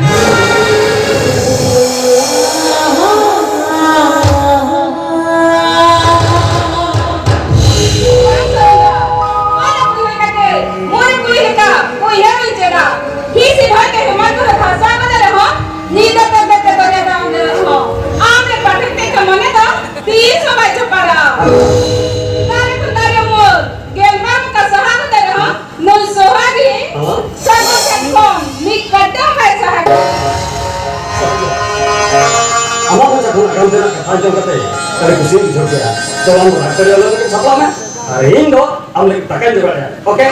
ᱵᱟᱝ ᱥᱟᱹᱜᱩᱱ ᱫᱟ, ᱚᱱᱟ ᱠᱩᱲᱤ ᱞᱮᱠᱟᱛᱮ ᱢᱚᱬᱮ ᱠᱩᱲᱤ ᱞᱮᱠᱟ ᱩᱭᱦᱟᱹᱨ ᱤᱧ ᱪᱮᱫᱟ᱾ ᱦᱤᱸᱥᱤᱫ ᱦᱚᱭᱛᱮ ᱦᱮᱢᱟᱞ ᱠᱚᱨᱮ ᱵᱷᱟᱥᱟᱣ ᱠᱟᱛᱮ ᱨᱮᱦᱚᱸ, ᱧᱤᱫᱟᱹ ᱛᱮ ᱛᱮ ᱫᱚᱨᱭᱟ ᱫᱟᱜ ᱨᱮᱦᱚᱸ, ᱟᱢ ᱨᱮ ᱯᱟᱴᱷᱮ ᱛᱮ ᱢᱚᱱᱮ ᱫᱚ ᱛᱤᱥ ᱦᱚᱸ ᱵᱟᱭ ᱪᱷᱟᱯᱟᱲᱟ᱾ ᱫᱟᱨᱮ ᱠᱷᱚᱱ ᱫᱟᱨᱮ ᱩᱢᱩᱞ, ᱜᱮᱞ ᱵᱟᱨ ᱢᱚᱠᱟ ᱥᱟᱦᱟ ᱠᱟᱛᱮ ᱨᱮᱦᱚᱸ, ᱱᱩᱭ ᱥᱚᱦᱟᱜᱤ ᱦᱮᱸ? ᱥᱟᱹᱜᱩᱱ ᱴᱷᱮᱱ ᱠᱷᱚᱱ ᱢᱤᱫ ᱠᱟᱴᱟ ᱦᱚᱸ ᱵᱟᱭ ᱥᱟᱦᱟ ᱠᱟᱱᱟ᱾ ᱟᱢᱟᱜ ᱢᱚᱪᱟ ᱠᱷᱚᱱ ᱟᱜᱟᱢ ᱛᱮᱱᱟᱜ ᱠᱟᱛᱷᱟ ᱟᱸᱡᱚᱢ ᱠᱟᱛᱮ ᱟᱹᱰᱤ ᱠᱩᱥᱤᱧ ᱵᱩᱡᱷᱟᱹᱣ ᱠᱮᱫᱟ᱾ ᱪᱚᱞᱚ, ᱟᱢ ᱫᱚ ᱰᱟᱠᱛᱟᱨᱤ ᱚᱞᱚᱜ ᱞᱟᱹᱜᱤᱫ ᱥᱟᱯᱲᱟᱜ ᱢᱮ᱾ ᱟᱨ ᱤᱧ ᱫᱚ ᱟᱢ ᱞᱟᱹᱜᱤᱫ ᱫᱟᱠᱟᱧ ᱡᱚᱜᱟᱲ ᱮᱫᱟ᱾ ᱳᱠᱮ?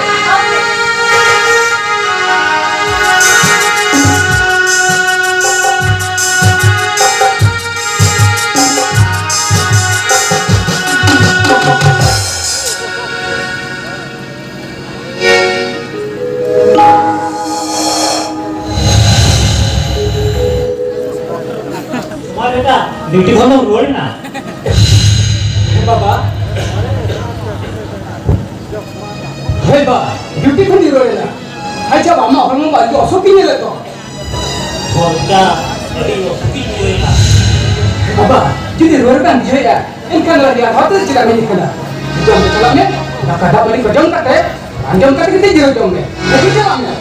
ᱰᱤᱭᱩᱴᱤ ᱠᱷᱚᱱ ᱫᱚᱢ ᱨᱩᱣᱟᱹᱲ ᱮᱱᱟ? ᱦᱮᱸ ᱵᱟᱵᱟ᱾ ᱦᱳᱭ ᱵᱟ, ᱰᱤᱭᱩᱴᱤ ᱠᱷᱚᱱ ᱤᱧ ᱨᱩᱣᱟᱹᱲ ᱮᱱᱟ᱾ ᱟᱪᱪᱷᱟ, ᱟᱢᱟᱜ ᱦᱚᱲᱢᱚ ᱵᱟ ᱟᱹᱰᱤ ᱚᱥᱩᱠ ᱤᱧ ᱧᱮᱞᱮᱫ ᱫᱚ᱾ ᱜᱚᱢᱠᱮ, ᱟᱹᱰᱤ ᱚᱥᱩᱠ ᱤᱧ ᱵᱩᱡᱷᱟᱹᱣᱮᱫᱼᱟ᱾ ᱵᱟᱵᱟ, ᱡᱩᱫᱤ ᱨᱩᱣᱟᱹᱲ ᱵᱟᱢ ᱵᱩᱡᱷᱟᱹᱣᱮᱫᱼᱟ, ᱮᱱᱠᱷᱟᱱ ᱱᱚᱣᱟ ᱨᱮᱭᱟᱲ ᱦᱚᱲ ᱫᱚ ᱪᱮᱫᱟᱜ ᱮᱢ ᱦᱮᱡ ᱟᱠᱟᱱᱟ? ᱡᱚᱢ ᱛᱮ ᱪᱟᱞᱟᱜ ᱢᱮ, ᱫᱟᱠᱟ ᱫᱟᱜ ᱢᱟᱹᱰᱤ ᱠᱚ ᱡᱚᱢ ᱠᱟᱛᱮ, ᱵᱟᱝ ᱡᱚᱢ ᱠᱟᱛᱮ ᱠᱟᱹᱴᱤᱡ ᱡᱤᱨᱟᱹᱣ ᱡᱚᱢ ᱢᱮ᱾ ᱵᱩᱡᱷᱟᱹᱣ ᱪᱟᱞᱟᱜ ᱢᱮ᱾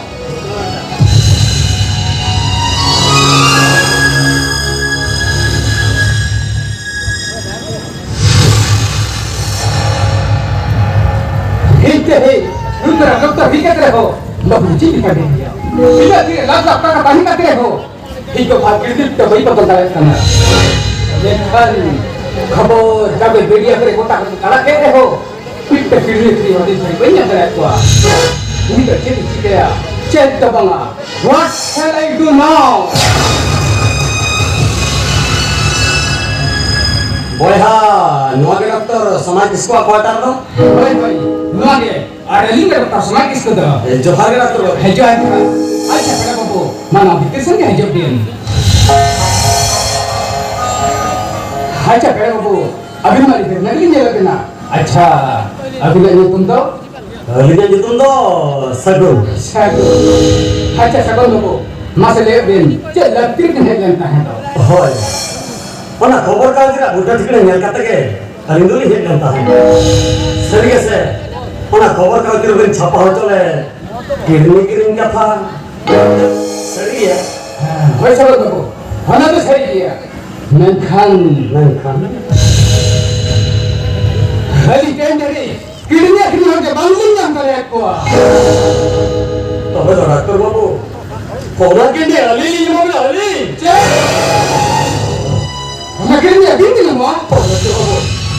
ᱦᱮᱡ ᱛᱮ ᱦᱮᱡ, ᱱᱩᱱ ᱢᱟᱨᱟᱝ ᱰᱚᱠᱴᱚᱨ ᱦᱩᱭ ᱠᱟᱛᱮ ᱨᱮᱦᱚᱸ ᱵᱟᱹᱵᱩ ᱪᱮᱫ ᱞᱮᱠᱟ ᱢᱮᱱᱟᱭᱟ? ᱤᱱᱟᱹᱜ ᱰᱷᱮᱨ ᱞᱟᱠᱷ ᱞᱟᱠᱷ ᱴᱟᱠᱟ ᱛᱟᱦᱮᱸ ᱠᱟᱛᱮ ᱨᱮᱦᱚᱸ ᱤᱧ ᱫᱚ ᱵᱷᱟᱜᱽ ᱠᱤᱨᱛᱤ ᱫᱚ ᱵᱟᱹᱧ ᱵᱚᱫᱚᱞ ᱫᱟᱲᱮᱭᱟᱜ ᱠᱟᱱᱟ᱾ ᱢᱮᱱᱠᱷᱟᱱ ᱠᱷᱚᱵᱚᱨ ᱠᱟᱜᱚᱡᱽ ᱢᱤᱰᱤᱭᱟ ᱠᱚᱨᱮ ᱜᱚᱴᱟ ᱠᱚ ᱟᱲᱟᱜ ᱠᱮᱫ ᱨᱮᱦᱚᱸ, ᱢᱤᱫᱴᱮᱱ ᱠᱤᱰᱱᱤ ᱯᱷᱨᱤ ᱦᱚᱲ ᱤᱧ ᱵᱟᱹᱧ ᱧᱟᱢ ᱫᱟᱲᱮᱭᱟᱜ ᱠᱚᱣᱟ᱾ ᱩᱱᱤ ᱫᱚ ᱪᱮᱫ ᱤᱧ ᱪᱤᱠᱟᱹᱭᱟ? ᱪᱮᱫ ᱫᱚ ᱵᱟᱝᱟ᱾ What shall I do now? ᱵᱚᱭᱦᱟ, ᱱᱚᱣᱟ ᱜᱮ ᱰᱚᱠᱴᱚᱨ ᱥᱚᱢᱟᱡᱽ ᱠᱤᱥᱠᱩᱣᱟᱜ ᱠᱚᱣᱟᱴᱟᱨ ᱫᱚ? ᱦᱳᱭ, ᱦᱳᱭ, ᱱᱚᱣᱟ ᱜᱮ᱾ ᱟᱨ ᱟᱹᱞᱤᱧ ᱜᱮ ᱰᱚᱠᱴᱚᱨ ᱥᱚᱢᱟᱡᱽ ᱠᱤᱥᱠᱩ ᱫᱚ᱾ ᱮ, ᱡᱚᱦᱟᱨ ᱜᱮ ᱰᱟᱠᱛᱟᱨ ᱵᱟᱹᱵᱩ᱾ ᱦᱮᱸ, ᱡᱚᱦᱟᱨ, ᱡᱚᱦᱟᱨ᱾ ᱟᱪᱪᱷᱟ, ᱯᱮᱲᱟ ᱵᱟᱹᱵᱩ, ᱢᱟ ᱱᱚᱣᱟ ᱵᱷᱤᱛᱤᱨ ᱥᱮᱱ ᱜᱮ ᱦᱤᱡᱩᱜ ᱵᱤᱱ᱾ ᱟᱪᱪᱷᱟ, ᱯᱮᱲᱟ ᱵᱟᱹᱵᱩ, ᱟᱹᱵᱤᱱ ᱢᱟ ᱟᱹᱰᱤ ᱰᱷᱮᱨ ᱜᱮᱞᱤᱧ ᱧᱮᱞᱮᱫ ᱵᱤᱱᱟ᱾ ᱟᱪᱪᱷᱟ, ᱟᱹᱵᱤᱱᱟᱜ ᱧᱩᱛᱩᱢ ᱫᱚ? ᱟᱹᱞᱤᱧᱟᱜ ᱧᱩᱛᱩᱢ ᱫᱚ ᱥᱟᱹᱜᱩᱱ᱾ ᱥᱟᱹᱜᱩᱱ᱾ ᱟᱪᱪᱷᱟ, ᱥᱟᱹᱜᱩᱱ ᱵᱟᱹᱵᱩ, ᱢᱟᱥᱮ ᱞᱟᱹᱭ ᱵᱤᱱ, ᱪᱮᱫ ᱞᱟᱹᱠᱛᱤ ᱨᱮᱵᱤᱱ ᱦᱮᱡ ᱞᱮᱱ ᱛᱟᱦᱮᱸ ᱫᱚ? ᱦᱳᱭ, ᱚᱱᱟ ᱠᱷᱚᱵᱚᱨ ᱠᱟᱜᱚᱡᱽ ᱨᱮᱭᱟᱜ ᱵᱩᱴᱟᱹ ᱴᱷᱤᱠᱟᱹᱱᱟ ᱧᱮᱞ ᱠᱟᱛᱮ ᱜᱮ ᱟᱹᱞᱤᱧ ᱫᱚᱞᱤᱧ ᱦᱮᱡ ᱞᱮᱱ ᱛᱟᱦᱮᱸᱫ᱾ ᱥᱟᱹᱨᱤ ᱜᱮᱥᱮ? ᱚᱱᱟ ᱠᱷᱚᱵᱚᱨ ᱠᱟᱜᱚᱡᱽ ᱨᱮᱵᱤᱱ ᱪᱷᱟᱯᱟ ᱦᱚᱪᱚ ᱞᱮᱫ ᱠᱤᱰᱱᱤ ᱠᱤᱨᱤᱧ ᱠᱟᱛᱷᱟ᱾ ᱥᱟᱹᱨᱤ ᱜᱮᱭᱟ? ᱦᱮᱸ, ᱦᱳᱭ ᱥᱟᱹᱜᱩᱱ ᱵᱟᱹᱵᱩ, ᱚᱱᱟ ᱫᱚ ᱥᱟᱹᱨᱤ ᱜᱮᱭᱟ᱾ ᱢᱮᱱᱠᱷᱟᱱ, ᱢᱮᱱᱠᱷᱟᱱ? ᱟᱹᱰᱤ ᱛᱮᱦᱮᱧ ᱫᱷᱟᱹᱨᱤᱡ ᱠᱤᱰᱱᱤ ᱟᱹᱠᱷᱨᱤᱧ ᱦᱚᱲ ᱜᱮ ᱵᱟᱝᱞᱤᱧ ᱧᱟᱢ ᱫᱟᱲᱮᱭᱟᱫ ᱠᱚᱣᱟ᱾ ᱛᱚᱵᱮ ᱫᱚ ᱰᱟᱠᱛᱟᱨ ᱵᱟᱹᱵᱩ, ᱚᱱᱟ ᱠᱤᱰᱱᱤ ᱟᱹᱞᱤᱧ ᱞᱤᱧ ᱮᱢᱟ ᱵᱤᱱᱟ, ᱟᱹᱞᱤᱧ᱾ ᱪᱮᱫ? ᱚᱱᱟ ᱠᱤᱰᱱᱤ ᱟᱹᱵᱤᱱ ᱵᱤᱱ ᱮᱢᱚᱜᱼᱟ?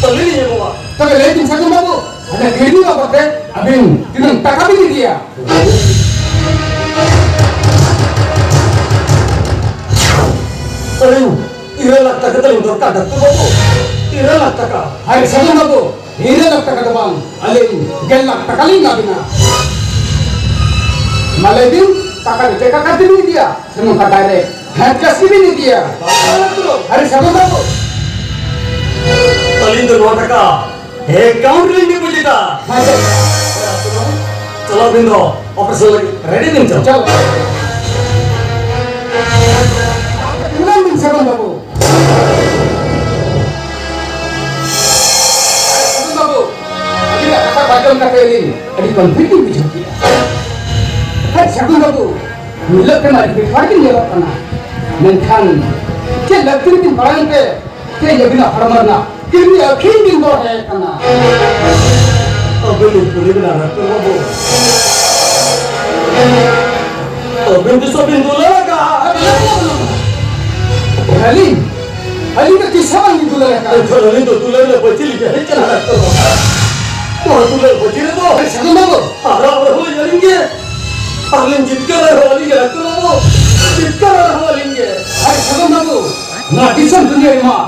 ᱟᱹᱞᱤᱧ ᱞᱤᱧ ᱮᱢᱚᱜᱼᱟ᱾ ᱛᱚᱵᱮ ᱞᱟᱹᱭ ᱵᱤᱱ ᱥᱟᱹᱜᱩᱱ ᱵᱟᱹᱵᱩ, ᱚᱱᱟ ᱠᱤᱰᱱᱤ ᱵᱟᱵᱚᱫ ᱛᱮ ᱟᱹᱵᱤᱱ ᱛᱤᱱᱟᱹᱜ ᱴᱟᱠᱟ ᱵᱤᱱ ᱤᱫᱤᱭᱟ? ᱟᱹᱞᱤᱧ ᱤᱨᱟᱹᱞ ᱞᱟᱠᱷ ᱴᱟᱠᱟ ᱛᱟᱹᱞᱤᱧ ᱫᱚᱨᱠᱟᱨ, ᱰᱟᱠᱛᱟᱨ ᱵᱟᱹᱵᱩ, ᱤᱨᱟᱹᱞ ᱞᱟᱠᱷ ᱴᱟᱠᱟ᱾ ᱟᱨ ᱥᱟᱹᱜᱩᱱ ᱵᱟᱹᱵᱩ, ᱤᱨᱟᱹᱞ ᱞᱟᱠᱷ ᱴᱟᱠᱟ ᱫᱚ ᱵᱟᱝ, ᱟᱹᱞᱤᱧ ᱜᱮᱞ ᱞᱟᱠᱷ ᱴᱟᱠᱟ ᱞᱤᱧ ᱮᱢᱟ ᱵᱤᱱᱟ᱾ ᱢᱟ ᱞᱟᱹᱭ ᱵᱤᱱ, ᱴᱟᱠᱟ ᱫᱚ ᱪᱮᱫ ᱞᱮᱠᱟ ᱠᱟᱛᱮ ᱵᱤᱱ ᱤᱫᱤᱭᱟ? ᱥᱮ ᱱᱚᱝᱠᱟ direct? ᱦᱮᱸ, ᱪᱟᱥ ᱜᱮᱵᱤᱱ ᱤᱫᱤᱭᱟ᱾ ᱟᱨᱮ ᱥᱟᱫᱚᱢ ᱵᱟᱹᱵᱩ᱾ ᱟᱹᱞᱤᱧ ᱫᱚ ᱱᱚᱣᱟ ᱴᱟᱠᱟ ᱮᱠᱟᱣᱩᱱᱴ ᱨᱮᱞᱤᱧ ᱰᱤᱯᱚᱡᱤᱴᱟ᱾ ᱦᱮᱸ, ᱪᱮᱫ? ᱪᱟᱞᱟᱣ ᱵᱤᱱ ᱫᱚ ᱚᱯᱟᱨᱮᱥᱚᱱ ᱞᱟᱹᱜᱤᱫ ᱨᱮᱰᱤ ᱵᱤᱱ ᱪᱟᱞᱟᱣ᱾ ᱪᱟᱞᱟᱣ᱾ ᱛᱩᱞᱟᱹᱢ ᱵᱤᱱ ᱥᱟᱫᱚᱢ ᱵᱟᱹᱵᱩ᱾ ᱥᱟᱫᱚᱢ ᱵᱟᱹᱵᱩ, ᱟᱹᱵᱤᱱᱟᱜ ᱠᱟᱛᱷᱟ ᱟᱸᱡᱚᱢ ᱠᱟᱛᱮ ᱟᱹᱞᱤᱧ ᱟᱹᱰᱤ ᱠᱚᱱᱯᱷᱤᱭᱩᱡᱽ ᱞᱤᱧ ᱵᱩᱡᱷᱟᱹᱣ ᱠᱮᱫᱟ᱾ ᱦᱮᱸ, ᱥᱟᱫᱚᱢ ᱵᱟᱹᱵᱩ, ᱧᱮᱞᱚᱜ ᱠᱟᱱᱟ ᱟᱹᱰᱤ ᱵᱮᱯᱟᱨ ᱜᱮ ᱧᱮᱞᱚᱜ ᱠᱟᱱᱟ᱾ ᱢᱮᱱᱠᱷᱟᱱ ᱪᱮᱫ ᱞᱟᱹᱠᱛᱤ ᱨᱮᱵᱤᱱ ᱯᱟᱲᱟᱣᱮᱱ ᱛᱮ ᱛᱮᱦᱮᱧ ᱟᱹᱵᱤᱱᱟᱜ ᱦᱚᱲᱢᱚ ᱨᱮᱱᱟᱜ ᱠᱤᱰᱱᱤ ᱟᱹᱠᱷᱨᱤᱧ ᱵᱤᱱ ᱫᱚᱦᱚ ᱠᱟᱱᱟ? ᱟᱹᱵᱤᱱ ᱞᱤᱧ ᱠᱩᱞᱤ ᱵᱤᱱᱟ ᱰᱟᱠᱛᱟᱨ ᱵᱟᱹᱵᱩ᱾ ᱟᱹᱵᱤᱱ ᱛᱤᱥᱚᱜ ᱵᱤᱱ ᱫᱩᱞᱟᱹᱲ ᱟᱠᱟᱫᱼᱟ? ᱟᱹᱞᱤᱧ? ᱟᱹᱞᱤᱧ ᱫᱚ ᱛᱤᱥ ᱦᱚᱸ ᱵᱟᱝ ᱞᱤᱧ ᱫᱩᱞᱟᱹᱲ ᱟᱠᱟᱫᱼᱟ᱾ ᱮᱱᱠᱷᱟᱱ ᱟᱹᱞᱤᱧ ᱫᱚ ᱫᱩᱞᱟᱹᱲ ᱨᱮ ᱵᱟᱹᱪᱤ ᱞᱤᱧ ᱦᱮᱡ ᱠᱟᱱᱟ ᱰᱟᱠᱛᱟᱨ ᱵᱟᱹᱵᱩ᱾ ᱱᱚᱣᱟ ᱫᱩᱞᱟᱹᱲ ᱵᱟᱹᱪᱤ ᱨᱮᱫᱚ ᱥᱟᱹᱜᱩᱱ ᱵᱟᱹᱵᱩ᱾ ᱟᱨ ᱟᱵᱚ ᱦᱚᱸ ᱟᱹᱞᱤᱧ ᱜᱮ᱾ ᱟᱨ ᱞᱤᱧ ᱡᱤᱛᱠᱟᱹᱨ ᱨᱮᱦᱚᱸ ᱟᱹᱞᱤᱧ ᱜᱮ ᱰᱟᱠᱛᱟᱨ ᱵᱟᱹᱵᱩ᱾ ᱡᱤᱛᱠᱟᱹᱨ ᱨᱮᱦᱚᱸ ᱟᱹᱞᱤᱧ ᱜᱮ᱾ ᱟᱨ ᱥᱟᱹᱜᱩᱱ ᱵᱟᱹᱵᱩ, ᱱᱚᱣᱟ ᱫᱤᱥᱚᱢ ᱫᱩᱱᱤᱭᱟᱹ ᱨᱮᱢᱟ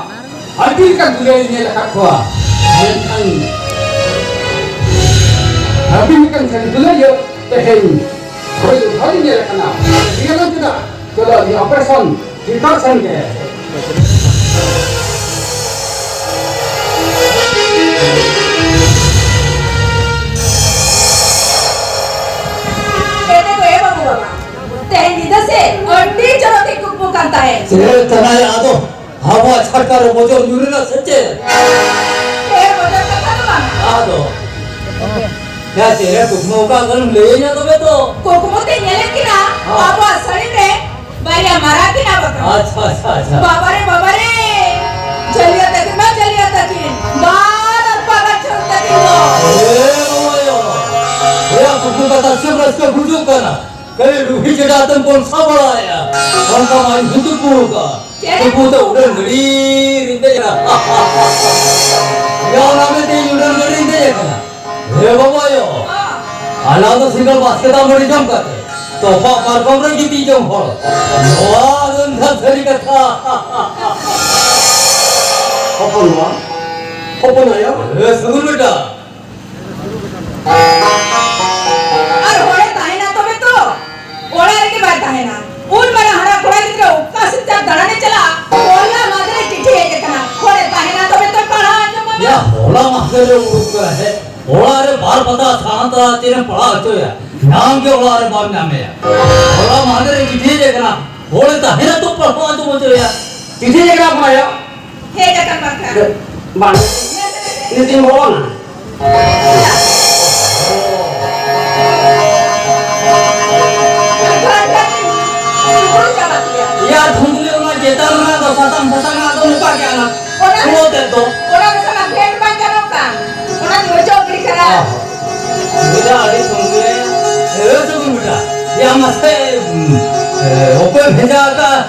ᱟᱹᱰᱤ ᱞᱮᱠᱟᱱ ᱫᱩᱞᱟᱹᱲ ᱧᱮᱞ ᱟᱠᱟᱫ ᱠᱚᱣᱟ, ᱢᱮᱱᱠᱷᱟᱱ ᱟᱹᱵᱤᱱ ᱞᱮᱠᱟᱱ ᱥᱟᱹᱨᱤ ᱫᱩᱞᱟᱹᱲᱤᱭᱟᱹ ᱛᱮᱦᱮᱧ ᱦᱳᱭ ᱫᱷᱟᱣ ᱧᱮᱞ ᱟᱠᱟᱱᱟ᱾ ᱴᱷᱤᱠ ᱟᱪᱷᱮ ᱪᱮᱫᱟᱜ? ᱪᱚᱞᱚ, ᱟᱹᱞᱤᱧ ᱚᱯᱟᱨᱮᱥᱚᱱ ᱴᱷᱤᱠ ᱴᱷᱟᱠ ᱥᱮᱱ ᱜᱮ᱾ ᱮᱛᱮ ᱠᱚ ᱮ ᱵᱟᱹᱵᱩ ᱵᱟᱵᱟ, ᱛᱮᱦᱮᱧ ᱧᱤᱫᱟᱹ ᱥᱮ ᱟᱹᱰᱤ ᱪᱚᱨᱚᱠ ᱤᱧ ᱠᱩᱠᱢᱩ ᱠᱟᱱ ᱛᱟᱦᱮᱸᱫ᱾ ᱪᱮᱫ ᱠᱟᱱᱟᱭ ᱟᱫᱚ? ᱟᱵᱚᱣᱟᱜ ᱪᱷᱟᱴᱠᱟ ᱨᱮ ᱵᱚᱡᱚᱨ ᱧᱩᱨ ᱮᱱᱟ ᱥᱮ ᱪᱮᱫ? ᱮ, ᱵᱚᱡᱚᱨ ᱠᱟᱛᱷᱟ ᱫᱚ ᱵᱟᱝ᱾ ᱟᱫᱚ? ᱭᱟ, ᱪᱮᱫ ᱮ ᱠᱩᱠᱢᱩ ᱟᱠᱟᱫ ᱠᱟᱱᱟᱢ ᱞᱟᱹᱭᱟᱹᱧᱟ ᱛᱚᱵᱮ ᱛᱚ᱾ ᱠᱩᱠᱢᱩ ᱛᱮ ᱧᱮᱞᱮᱫ ᱠᱤᱱᱟ, ᱦᱚᱸ᱾ ᱟᱵᱚᱣᱟᱜ ᱥᱟᱹᱲᱤᱢ ᱨᱮ ᱵᱟᱨᱭᱟ ᱢᱟᱨᱟᱜ ᱠᱤᱱ ᱟᱵ ᱟᱠᱟᱱᱟ᱾ ᱟᱪᱪᱷᱟ, ᱟᱪᱪᱷᱟ, ᱟᱪᱪᱷᱟ᱾ ᱵᱟᱵᱟᱨᱮ, ᱵᱟᱵᱟᱨᱮ, ᱡᱷᱟᱹᱞᱤᱭᱟ ᱛᱟᱹᱠᱤᱱ ᱢᱟ ᱡᱷᱟᱹᱞᱤᱭᱟ ᱛᱟᱹᱠᱤᱱ, ᱵᱟᱫ ᱟᱨ ᱯᱟᱜᱟᱨ ᱪᱷᱟᱹᱲ ᱛᱟᱹᱠᱤᱱ ᱫᱚ᱾ ᱮ ᱵᱟᱵᱟ ᱭᱳ, ᱮᱭᱟ ᱠᱩᱠᱢᱩ ᱠᱟᱛᱷᱟ ᱥᱮ ᱨᱟᱹᱥᱠᱟᱹ ᱵᱩᱡᱩᱜ ᱠᱟᱱᱟ᱾ ᱠᱷᱟᱹᱞᱤ ᱨᱩᱦᱤ ᱪᱮᱫᱟᱜ ᱛᱮᱢ ᱠᱚᱱᱥᱟ ᱵᱟᱲᱟᱭᱟ? ᱚᱱᱠᱟ ᱢᱟ ᱤᱧ ᱦᱚᱸ ᱛᱩᱠᱩ ᱟᱠᱟᱫ᱾ ᱪᱮᱫ? ᱛᱩᱠᱩ ᱛᱮ ᱩᱰᱟᱹᱱ ᱜᱟᱹᱰᱤ ᱨᱤᱧ ᱫᱮᱡ ᱮᱱᱟ᱾ ᱭᱟ, ᱚᱱᱟ ᱢᱮᱱᱛᱮ ᱤᱧ ᱩᱰᱟᱹᱱ ᱜᱟᱹᱰᱤ ᱨᱤᱧ ᱫᱮᱡ ᱟᱠᱟᱱᱟ᱾ ᱦᱮ ᱵᱟᱵᱟ ᱭᱳ, ᱟᱞᱟᱝ ᱫᱚ ᱥᱤᱸᱜᱟᱹᱲ ᱵᱟᱥᱠᱮ ᱫᱟᱜ ᱢᱟᱹᱰᱤ ᱡᱚᱢ ᱠᱟᱛᱮ ᱛᱚᱯᱟ ᱯᱟᱨᱠᱚᱢ ᱨᱮ ᱜᱤᱛᱤᱡ ᱡᱚᱝ ᱦᱚᱲ᱾ ᱱᱚᱣᱟ ᱫᱚ ᱮᱱᱠᱷᱟᱱ ᱥᱟᱹᱨᱤ ᱠᱟᱛᱷᱟ᱾ ᱦᱚᱯᱚᱱ ᱵᱟ, ᱦᱚᱯᱚᱱ ᱟᱭᱳ᱾ ᱦᱮ ᱥᱟᱹᱜᱩᱱ ᱵᱮᱴᱟ, ᱟᱨ ᱦᱚᱲᱮ ᱛᱟᱦᱮᱱᱟ ᱛᱚᱵᱮ ᱛᱚ, ᱚᱲᱟᱜ ᱨᱮᱜᱮ ᱵᱟᱭ ᱛᱟᱦᱮᱱᱟ᱾ ᱩᱱ ᱢᱟᱨᱟᱝ ᱦᱟᱨᱟ ᱠᱚᱲᱟ ᱜᱤᱫᱽᱨᱟᱹ ᱚᱲᱟᱜ ᱨᱮ ᱵᱟᱨ ᱯᱟᱛᱟ ᱥᱟᱶᱛᱟ ᱪᱮᱫ ᱮᱢ ᱯᱟᱲᱦᱟᱣ ᱦᱚᱪᱚᱭᱟ? ᱧᱟᱢ ᱜᱮ ᱚᱲᱟᱜ ᱨᱮ ᱵᱟᱢ ᱧᱟᱢᱮᱭᱟ᱾ ᱦᱚᱞᱟ ᱢᱟᱦᱫᱮᱨ ᱨᱮ ᱪᱤᱴᱷᱤ ᱦᱮᱡ ᱟᱠᱟᱱᱟ, ᱦᱚᱲ ᱮ ᱛᱟᱦᱮᱱᱟ ᱛᱚ ᱯᱟᱲᱦᱟᱣ ᱦᱚᱪᱚ ᱦᱚᱪᱚᱭᱟ᱾ ᱪᱤᱴᱷᱤ ᱦᱮᱡ ᱟᱠᱟᱱᱟ ᱵᱟᱭᱟ? ᱦᱮᱡ ᱟᱠᱟᱱ ᱵᱟᱝ ᱠᱷᱟᱱ᱾ ᱵᱟᱝ᱾ ᱱᱤᱛᱤᱧ ᱵᱚᱞᱚᱱᱟ᱾ ᱤᱭᱟ ᱫᱷᱩᱸᱫᱽᱞᱤ ᱚᱱᱟ ᱪᱮᱛᱟᱱ ᱨᱮᱱᱟᱜ ᱫᱚ ᱥᱟᱥᱟᱝ ᱥᱟᱥᱟᱝ ᱟᱜ ᱫᱚ ᱱᱚᱝᱠᱟ ᱜᱮ ᱟᱱᱟ᱾ ᱚᱱᱟ ᱩᱲᱟᱹᱣ ᱛᱮᱫ ᱫᱚ᱾ ᱚᱱᱟ ᱢᱮᱥᱟ ᱢᱟ ᱵᱷᱮᱱᱴ ᱵᱟᱝ ᱜᱟᱱᱚᱜ ᱠᱟᱱ᱾ ᱚᱱᱟ ᱫᱚ ᱚᱪᱚᱜ ᱜᱤᱰᱤ ᱠᱟᱱᱟ᱾ ᱵᱮᱴᱟ, ᱟᱹᱰᱤ ᱥᱚᱸᱜᱮ᱾ ᱮ, ᱥᱟᱹᱜᱩᱱ ᱵᱮᱴᱟ᱾ ᱭᱟ, ᱢᱟᱥᱮ, ᱮ, ᱚᱠᱚᱭ ᱵᱷᱮᱡᱟ ᱟᱠᱟᱫ?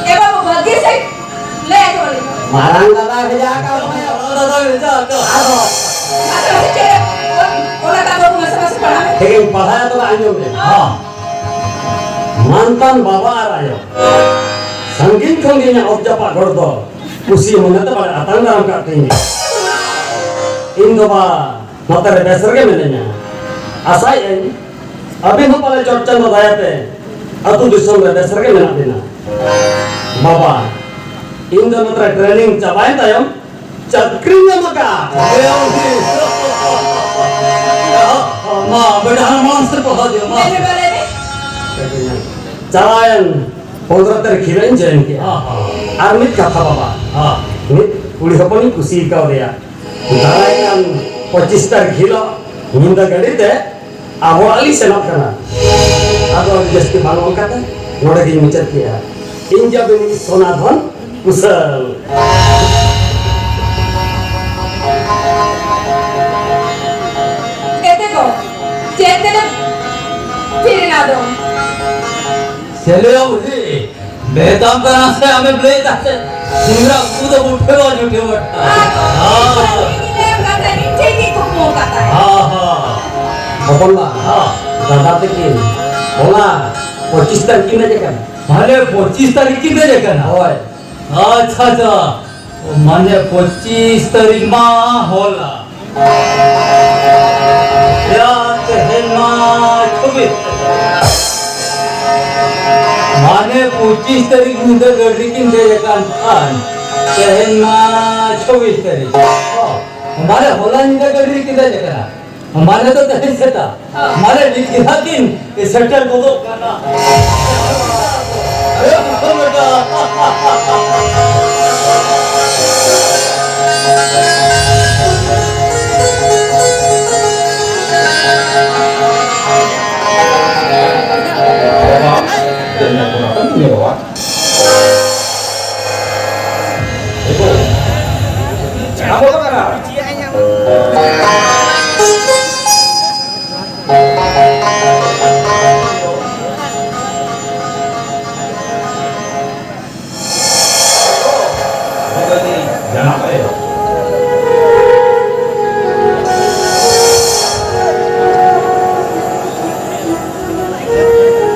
ᱮ ᱵᱟᱹᱵᱩ, ᱵᱷᱟᱹᱜᱤ ᱥᱮ ᱞᱟᱹᱭ ᱟᱠᱚ ᱟᱹᱞᱤᱧ᱾ ᱢᱟᱨᱟᱝ ᱫᱟᱫᱟ ᱵᱷᱮᱡᱟ ᱟᱠᱟᱫ ᱵᱚᱱᱟᱭ᱾ ᱢᱟᱨᱟᱝ ᱫᱟᱫᱟ ᱵᱷᱮᱡᱟ ᱟᱠᱟᱫ᱾ ᱟᱫᱚ᱾ ᱢᱟᱥᱮ, ᱢᱟᱥᱮ, ᱪᱮᱫ? ᱚᱱᱟ ᱠᱟᱛᱷᱟ ᱵᱟᱹᱵᱩ, ᱢᱟᱥᱮ, ᱢᱟᱥᱮ ᱯᱟᱲᱦᱟᱣ ᱢᱮ᱾ ᱴᱷᱤᱠ ᱤᱧ ᱯᱟᱲᱦᱟᱣ ᱛᱚᱵᱮ ᱟᱸᱡᱚᱢ ᱢᱮ᱾ ᱦᱚᱸ᱾ ᱢᱟᱱᱛᱟᱱ ᱵᱟᱵᱟ ᱟᱨ ᱟᱭᱳ, ᱥᱟᱺᱜᱤᱧ ᱠᱷᱚᱱ ᱜᱮ ᱤᱧᱟᱹᱜ ᱚᱛ ᱡᱟᱯᱟᱜ ᱜᱚᱲ ᱫᱚ ᱠᱩᱥᱤ ᱢᱚᱱᱮ ᱛᱮ ᱵᱟᱞᱮ ᱟᱛᱟᱝ ᱫᱟᱨᱟᱢ ᱠᱟᱜ ᱛᱤᱧ᱾ ᱤᱧ ᱫᱚ ᱵᱟ ᱱᱚᱛᱮ ᱨᱮ ᱵᱮᱥ ᱨᱮᱜᱮ ᱢᱤᱱᱟᱹᱧᱟ᱾ ᱟᱥᱟᱭᱮᱫ ᱟᱹᱧ ᱟᱹᱵᱤᱱ ᱦᱚᱸ ᱯᱟᱞᱮ ᱪᱚᱴ ᱪᱟᱸᱫᱚ ᱫᱟᱭᱟᱛᱮ ᱟᱹᱛᱩ ᱫᱤᱥᱚᱢ ᱨᱮ ᱵᱮᱥ ᱨᱮᱜᱮ ᱢᱮᱱᱟᱜ ᱵᱤᱱᱟ᱾ ᱵᱟᱵᱟ, ᱤᱧ ᱫᱚ ᱱᱚᱛᱮ ᱨᱮ ᱴᱨᱮᱱᱤᱝ ᱪᱟᱵᱟᱭᱮᱱ ᱛᱟᱭᱚᱢ ᱪᱟᱹᱠᱨᱤ ᱧᱟᱢ ᱟᱠᱟᱫ᱾ ᱢᱟ, ᱵᱮᱴᱟ, ᱦᱟᱱᱟ ᱢᱟᱲᱟᱝ ᱥᱮᱫ ᱯᱟᱲᱦᱟᱣ ᱫᱮ, ᱢᱟ᱾ ᱞᱟᱹᱭ ᱢᱮ, ᱢᱟ, ᱞᱟᱹᱭ ᱢᱮ᱾ ᱪᱟᱞᱟᱣᱮᱱ ᱯᱚᱱᱫᱽᱨᱚ ᱛᱟᱹᱨᱤᱠᱷ ᱦᱤᱞᱳᱜ ᱤᱧ ᱡᱚᱭᱮᱱ ᱠᱮᱫᱼᱟ᱾ ᱦᱚᱸ, ᱦᱚᱸ᱾ ᱟᱨ ᱢᱤᱫ ᱠᱟᱛᱷᱟ ᱵᱟᱵᱟ, ᱦᱚᱸ᱾ ᱢᱤᱫ ᱠᱩᱲᱤ ᱦᱚᱯᱚᱱᱤᱧ ᱠᱩᱥᱤ ᱠᱟᱣᱫᱮᱭᱟ᱾ ᱫᱟᱨᱟᱭ ᱠᱟᱱ ᱯᱚᱸᱪᱤᱥ ᱛᱟᱹᱨᱤᱠᱷ ᱦᱤᱞᱳᱜ ᱧᱤᱫᱟᱹ ᱜᱟᱹᱰᱤ ᱛᱮ ᱟᱵᱚ ᱚᱲᱟᱜ ᱞᱤᱧ ᱥᱮᱱᱚᱜ ᱠᱟᱱᱟ᱾ ᱟᱫᱚ ᱟᱹᱰᱤ ᱡᱟᱹᱥᱛᱤ ᱵᱟᱝ ᱚᱞ ᱠᱟᱛᱮ ᱱᱚᱰᱮ ᱜᱤᱧ ᱢᱩᱪᱟᱹᱫ ᱠᱮᱫᱼᱟ᱾ ᱤᱧ ᱡᱟ ᱵᱤᱱᱤ ᱥᱚᱱᱟ ᱫᱷᱚᱱ ᱠᱩᱥᱟᱹᱞ᱾ ᱮᱛᱮ ᱠᱚ, ᱪᱮᱫ ᱛᱮᱞᱮ ᱛᱷᱤᱨ ᱮᱱᱟ ᱟᱫᱚ? ᱪᱮᱞᱮ ᱭᱟ ᱵᱩᱰᱷᱤ, ᱢᱮᱛᱟᱢ ᱠᱟᱱᱟ ᱥᱮ ᱟᱢᱮᱢ ᱞᱟᱹᱭ ᱮᱫᱟ ᱥᱮ? ᱥᱤᱢᱨᱟ ᱠᱚ ᱫᱚ ᱵᱩᱴᱷᱟᱹ ᱵᱟ ᱡᱩᱴᱷᱟᱹ ᱵᱟ᱾ ᱟᱨ ᱤᱧ ᱞᱟᱹᱭᱟᱢ ᱠᱟᱱ ᱛᱟᱦᱮᱸ, ᱤᱧ ᱴᱷᱤᱠ ᱜᱤᱧ ᱠᱩᱠᱢᱩ ᱟᱠᱟᱫ ᱛᱟᱦᱮᱸ᱾ ᱦᱚᱸ, ᱦᱚᱸ᱾ ᱦᱚᱯᱚᱱ ᱵᱟ, ᱦᱚᱸ᱾ ᱫᱟᱫᱟ ᱛᱟᱹᱠᱤᱱ ᱦᱚᱞᱟ ᱯᱚᱸᱪᱤᱥ ᱛᱟᱹᱨᱤᱠᱷ ᱠᱤᱱ ᱦᱮᱡ ᱟᱠᱟᱱᱟ᱾ ᱛᱟᱦᱞᱮ ᱯᱚᱸᱪᱤᱥ ᱛᱟᱹᱨᱤᱠᱷ ᱠᱤᱱ ᱦᱮᱡ ᱟᱠᱟᱱᱟ? ᱦᱳᱭ᱾ ᱟᱪᱪᱷᱟ, ᱟᱪᱪᱷᱟ᱾ ᱢᱟᱱᱮ ᱯᱚᱸᱪᱤᱥ ᱛᱟᱹᱨᱤᱠᱷ ᱢᱟ ᱦᱚᱞᱟ᱾ ᱭᱟ, ᱛᱮᱦᱮᱧ ᱢᱟ ᱪᱷᱚᱵᱵᱤᱥ᱾ ᱢᱟᱱᱮ ᱯᱚᱸᱪᱤᱥ ᱛᱟᱹᱨᱤᱠᱷ ᱧᱤᱫᱟᱹ ᱜᱟᱹᱰᱤ ᱠᱤᱱ ᱫᱮᱡ ᱟᱠᱟᱱ ᱠᱷᱟᱱ, ᱛᱮᱦᱮᱧ ᱢᱟ ᱪᱷᱚᱵᱵᱤᱥ ᱛᱟᱹᱨᱤᱠᱷ᱾ ᱚ᱾ ᱢᱟᱱᱮ ᱦᱚᱞᱟ ᱧᱤᱫᱟᱹ ᱜᱟᱹᱰᱤ ᱨᱮᱠᱤᱱ ᱫᱮᱡ ᱟᱠᱟᱱᱟ᱾ ᱢᱟᱱᱮ ᱫᱚ ᱛᱮᱦᱮᱧ ᱥᱮᱛᱟᱜ᱾ ᱢᱟᱱᱮ ᱱᱤᱛ ᱜᱮ ᱦᱟᱸᱜ ᱠᱤᱱ ᱥᱮᱴᱮᱨ ᱜᱚᱫᱚᱜ ᱠᱟᱱᱟ᱾ ᱟᱨᱮ ᱵᱩᱡᱷᱟᱹᱣ ᱵᱮᱴᱟ᱾ ᱵᱟᱵᱟ, ᱪᱮᱫ ᱮᱢ ᱢᱮᱱ ᱠᱟᱱᱟ? ᱵᱟᱵᱟ᱾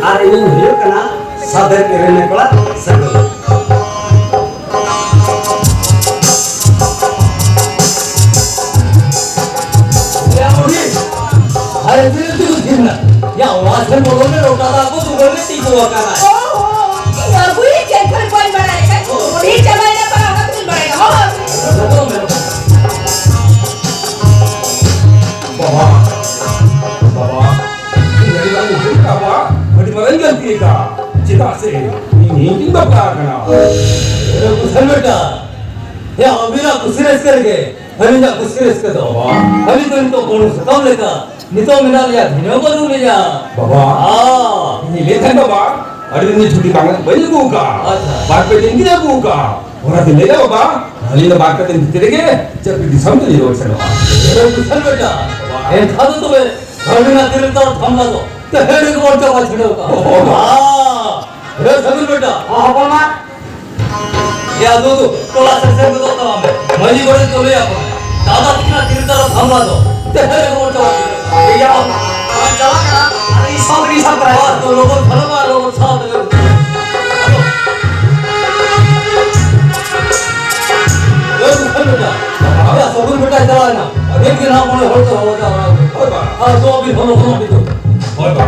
ᱟᱨ ᱤᱧᱤᱧ ᱦᱩᱭᱩᱜ ᱠᱟᱱᱟ ᱥᱟᱫᱮᱨ ᱠᱮᱨᱮᱱᱮ ᱠᱚᱲᱟ ᱥᱟᱹᱜᱩᱱ᱾ ᱭᱟ ᱵᱩᱰᱷᱤ, ᱟᱨᱮ ᱛᱤᱱᱟᱹᱜ ᱛᱮᱠᱚ ᱛᱷᱤᱨ ᱱᱟ? ᱭᱟ, ᱚᱲᱟᱜ ᱥᱮᱱ ᱵᱚᱞᱚᱱ ᱢᱮ, ᱨᱚᱴᱟ ᱫᱟᱜ ᱠᱚ ᱫᱩᱣᱟᱹᱨ ᱨᱮ ᱛᱤᱸᱜᱩ ᱟᱠᱟᱱᱟ᱾ ᱚ ᱦᱚ, ᱤᱧ ᱟᱹᱜᱩᱭ ᱪᱮᱫ ᱠᱷᱚᱱ ᱵᱟᱹᱧ ᱵᱟᱲᱟᱭ ᱠᱷᱟᱱ, ᱵᱩᱰᱷᱤ ᱪᱟᱵᱟᱭᱮᱱᱟ ᱯᱟᱲᱦᱟᱣ ᱠᱟᱛᱮ ᱵᱟᱹᱧ ᱵᱟᱲᱟᱭᱟ᱾ ᱦᱚ᱾ ᱵᱟᱵᱟ, ᱵᱟᱵᱟ, ᱤᱧ ᱟᱹᱰᱤ ᱢᱟᱨᱟᱝ ᱵᱷᱩᱞ ᱟᱠᱟᱫᱟ ᱵᱟᱵᱟ, ᱟᱹᱰᱤ ᱢᱟᱨᱟᱝ ᱜᱟᱹᱞᱛᱤ ᱟᱠᱟᱫᱟ᱾ ᱪᱮᱫᱟᱜ ᱥᱮ ᱤᱧ ᱤᱧ ᱵᱟᱯᱞᱟ ᱟᱠᱟᱱᱟ᱾ ᱮ ᱠᱩᱥᱟᱞ ᱵᱮᱴᱟ, ᱭᱟ ᱟᱹᱵᱤᱱᱟᱜ ᱠᱩᱥᱤ ᱨᱟᱹᱥᱠᱟᱹ ᱨᱮᱜᱮ ᱟᱹᱞᱤᱧᱟᱜ ᱠᱩᱥᱤ ᱨᱟᱹᱥᱠᱟᱹ ᱫᱚ᱾ ᱵᱟᱵᱟ᱾ ᱟᱹᱞᱤᱧ ᱫᱚ ᱱᱤᱛᱚᱜ ᱵᱩᱨᱩ ᱥᱟᱠᱟᱢ ᱞᱮᱠᱟ ᱱᱤᱛᱚᱜ ᱢᱮᱱᱟᱜ ᱞᱤᱧᱟ, ᱫᱷᱤᱱᱟᱹᱝ ᱵᱟᱹᱱᱩᱜ ᱞᱤᱧᱟ᱾ ᱵᱟᱵᱟ᱾ ᱦᱚᱸ᱾ ᱤᱧ ᱞᱟᱹᱭ ᱛᱟᱦᱮᱸᱱ ᱵᱟᱵᱟ, ᱟᱹᱰᱤ ᱫᱤᱱ ᱪᱷᱩᱴᱤ ᱵᱟᱝ, ᱵᱟᱹᱧ ᱟᱹᱜᱩ ᱟᱠᱟᱫᱼᱟ᱾ ᱟᱪᱪᱷᱟ᱾ ᱵᱟᱨ ᱯᱮ ᱫᱤᱱ ᱜᱤᱧ ᱟᱹᱜᱩ ᱟᱠᱟᱫᱼᱟ᱾ ᱚᱱᱟᱛᱮᱧ ᱞᱟᱹᱭ ᱮᱫᱟ ᱵᱟᱵᱟ, ᱟᱹᱞᱤᱧ ᱫᱚ ᱵᱟᱨ ᱯᱮ ᱫᱤᱱ ᱵᱷᱤᱛᱤᱨ ᱨᱮᱜᱮ ᱪᱟᱹᱠᱨᱤ ᱫᱤᱥᱚᱢ ᱛᱮᱞᱤᱧ ᱨᱩᱣᱟᱹᱲ ᱥᱮᱱᱚᱜᱼᱟ᱾ ᱮ ᱠᱩᱥᱟᱞ ᱵᱮᱴᱟ, ᱵᱟᱵᱟ᱾ ᱮᱱᱠᱷᱟᱱ ᱫᱚ ᱛᱚᱵᱮ ᱟᱹᱵᱤᱱᱟᱜ ᱛᱤᱨᱤᱞ ᱛᱟᱨᱚᱵ ᱛᱷᱟᱢᱞᱟ ᱫᱚ ᱛᱮᱦᱮᱧ ᱨᱮᱜᱮ ᱵᱚᱱ ᱪᱟᱵᱟ ᱪᱷᱤᱰᱟᱹᱣ ᱠᱟᱜᱼᱟ᱾ ᱦᱚᱸ᱾ ᱦᱮᱸ, ᱥᱟᱹᱜᱩᱱ ᱵᱮᱴᱟ᱾ ᱦᱚᱸ, ᱦᱚᱯᱚᱱ ᱢᱟ᱾ ᱭᱟ, ᱫᱩ, ᱫᱩ, ᱴᱚᱞᱟ ᱥᱮᱫ ᱥᱮᱱ ᱜᱚᱫᱚᱜ ᱛᱟᱵᱚᱱ ᱢᱮ᱾ ᱢᱟᱹᱡᱷᱤ ᱜᱚᱰᱮᱛ ᱠᱚ ᱞᱟᱹᱭ ᱟᱠᱚ ᱢᱮ᱾ ᱫᱟᱫᱟ ᱛᱟᱹᱠᱤᱱᱟᱜ ᱛᱤᱨᱤᱞ ᱛᱟᱨᱚᱵ ᱛᱷᱟᱢᱞᱟ ᱫᱚ ᱛᱮᱦᱮᱧ ᱨᱮᱜᱮ ᱵᱚᱱ ᱪᱟᱵᱟ ᱪᱷᱤᱰᱟᱹᱣ ᱠᱟᱜᱼᱟ᱾ ᱴᱷᱤᱠ ᱜᱮᱭᱟ, ᱵᱟᱵᱟ᱾ ᱟᱢ ᱪᱟᱞᱟᱜ ᱠᱟᱱᱟ, ᱟᱨ ᱤᱧ ᱥᱟᱶ ᱛᱮᱜᱮᱧ ᱥᱟᱵ ᱛᱚᱨᱟᱭᱟ᱾ ᱵᱟᱥ, ᱛᱚ ᱞᱚᱜᱚᱱ ᱥᱮᱱᱚᱜ ᱢᱮ, ᱞᱚᱜᱚᱱ ᱥᱟᱶ ᱛᱮᱜᱮ᱾ ᱮ, ᱥᱟᱹᱜᱩᱱ ᱵᱮᱴᱟ᱾ ᱟᱯᱮᱭᱟᱜ ᱥᱟᱹᱜᱩᱱ ᱵᱮᱴᱟᱭ ᱪᱟᱞᱟᱣ ᱮᱱᱟ᱾ ᱱᱤᱛ ᱜᱮ ᱱᱟᱦᱟᱜ ᱢᱚᱬᱮ ᱦᱚᱲ ᱠᱚ ᱦᱚᱦᱚ ᱡᱟᱣᱨᱟ ᱟᱠᱟᱱᱟ᱾ ᱦᱳᱭ ᱵᱟ᱾ ᱟᱨ ᱫᱚ ᱟᱹᱵᱤᱱ ᱦᱚᱸ ᱞᱚᱜᱚᱱ ᱦᱤᱡᱩᱜ ᱵᱤᱱ᱾ ᱦᱳᱭ ᱵᱟ᱾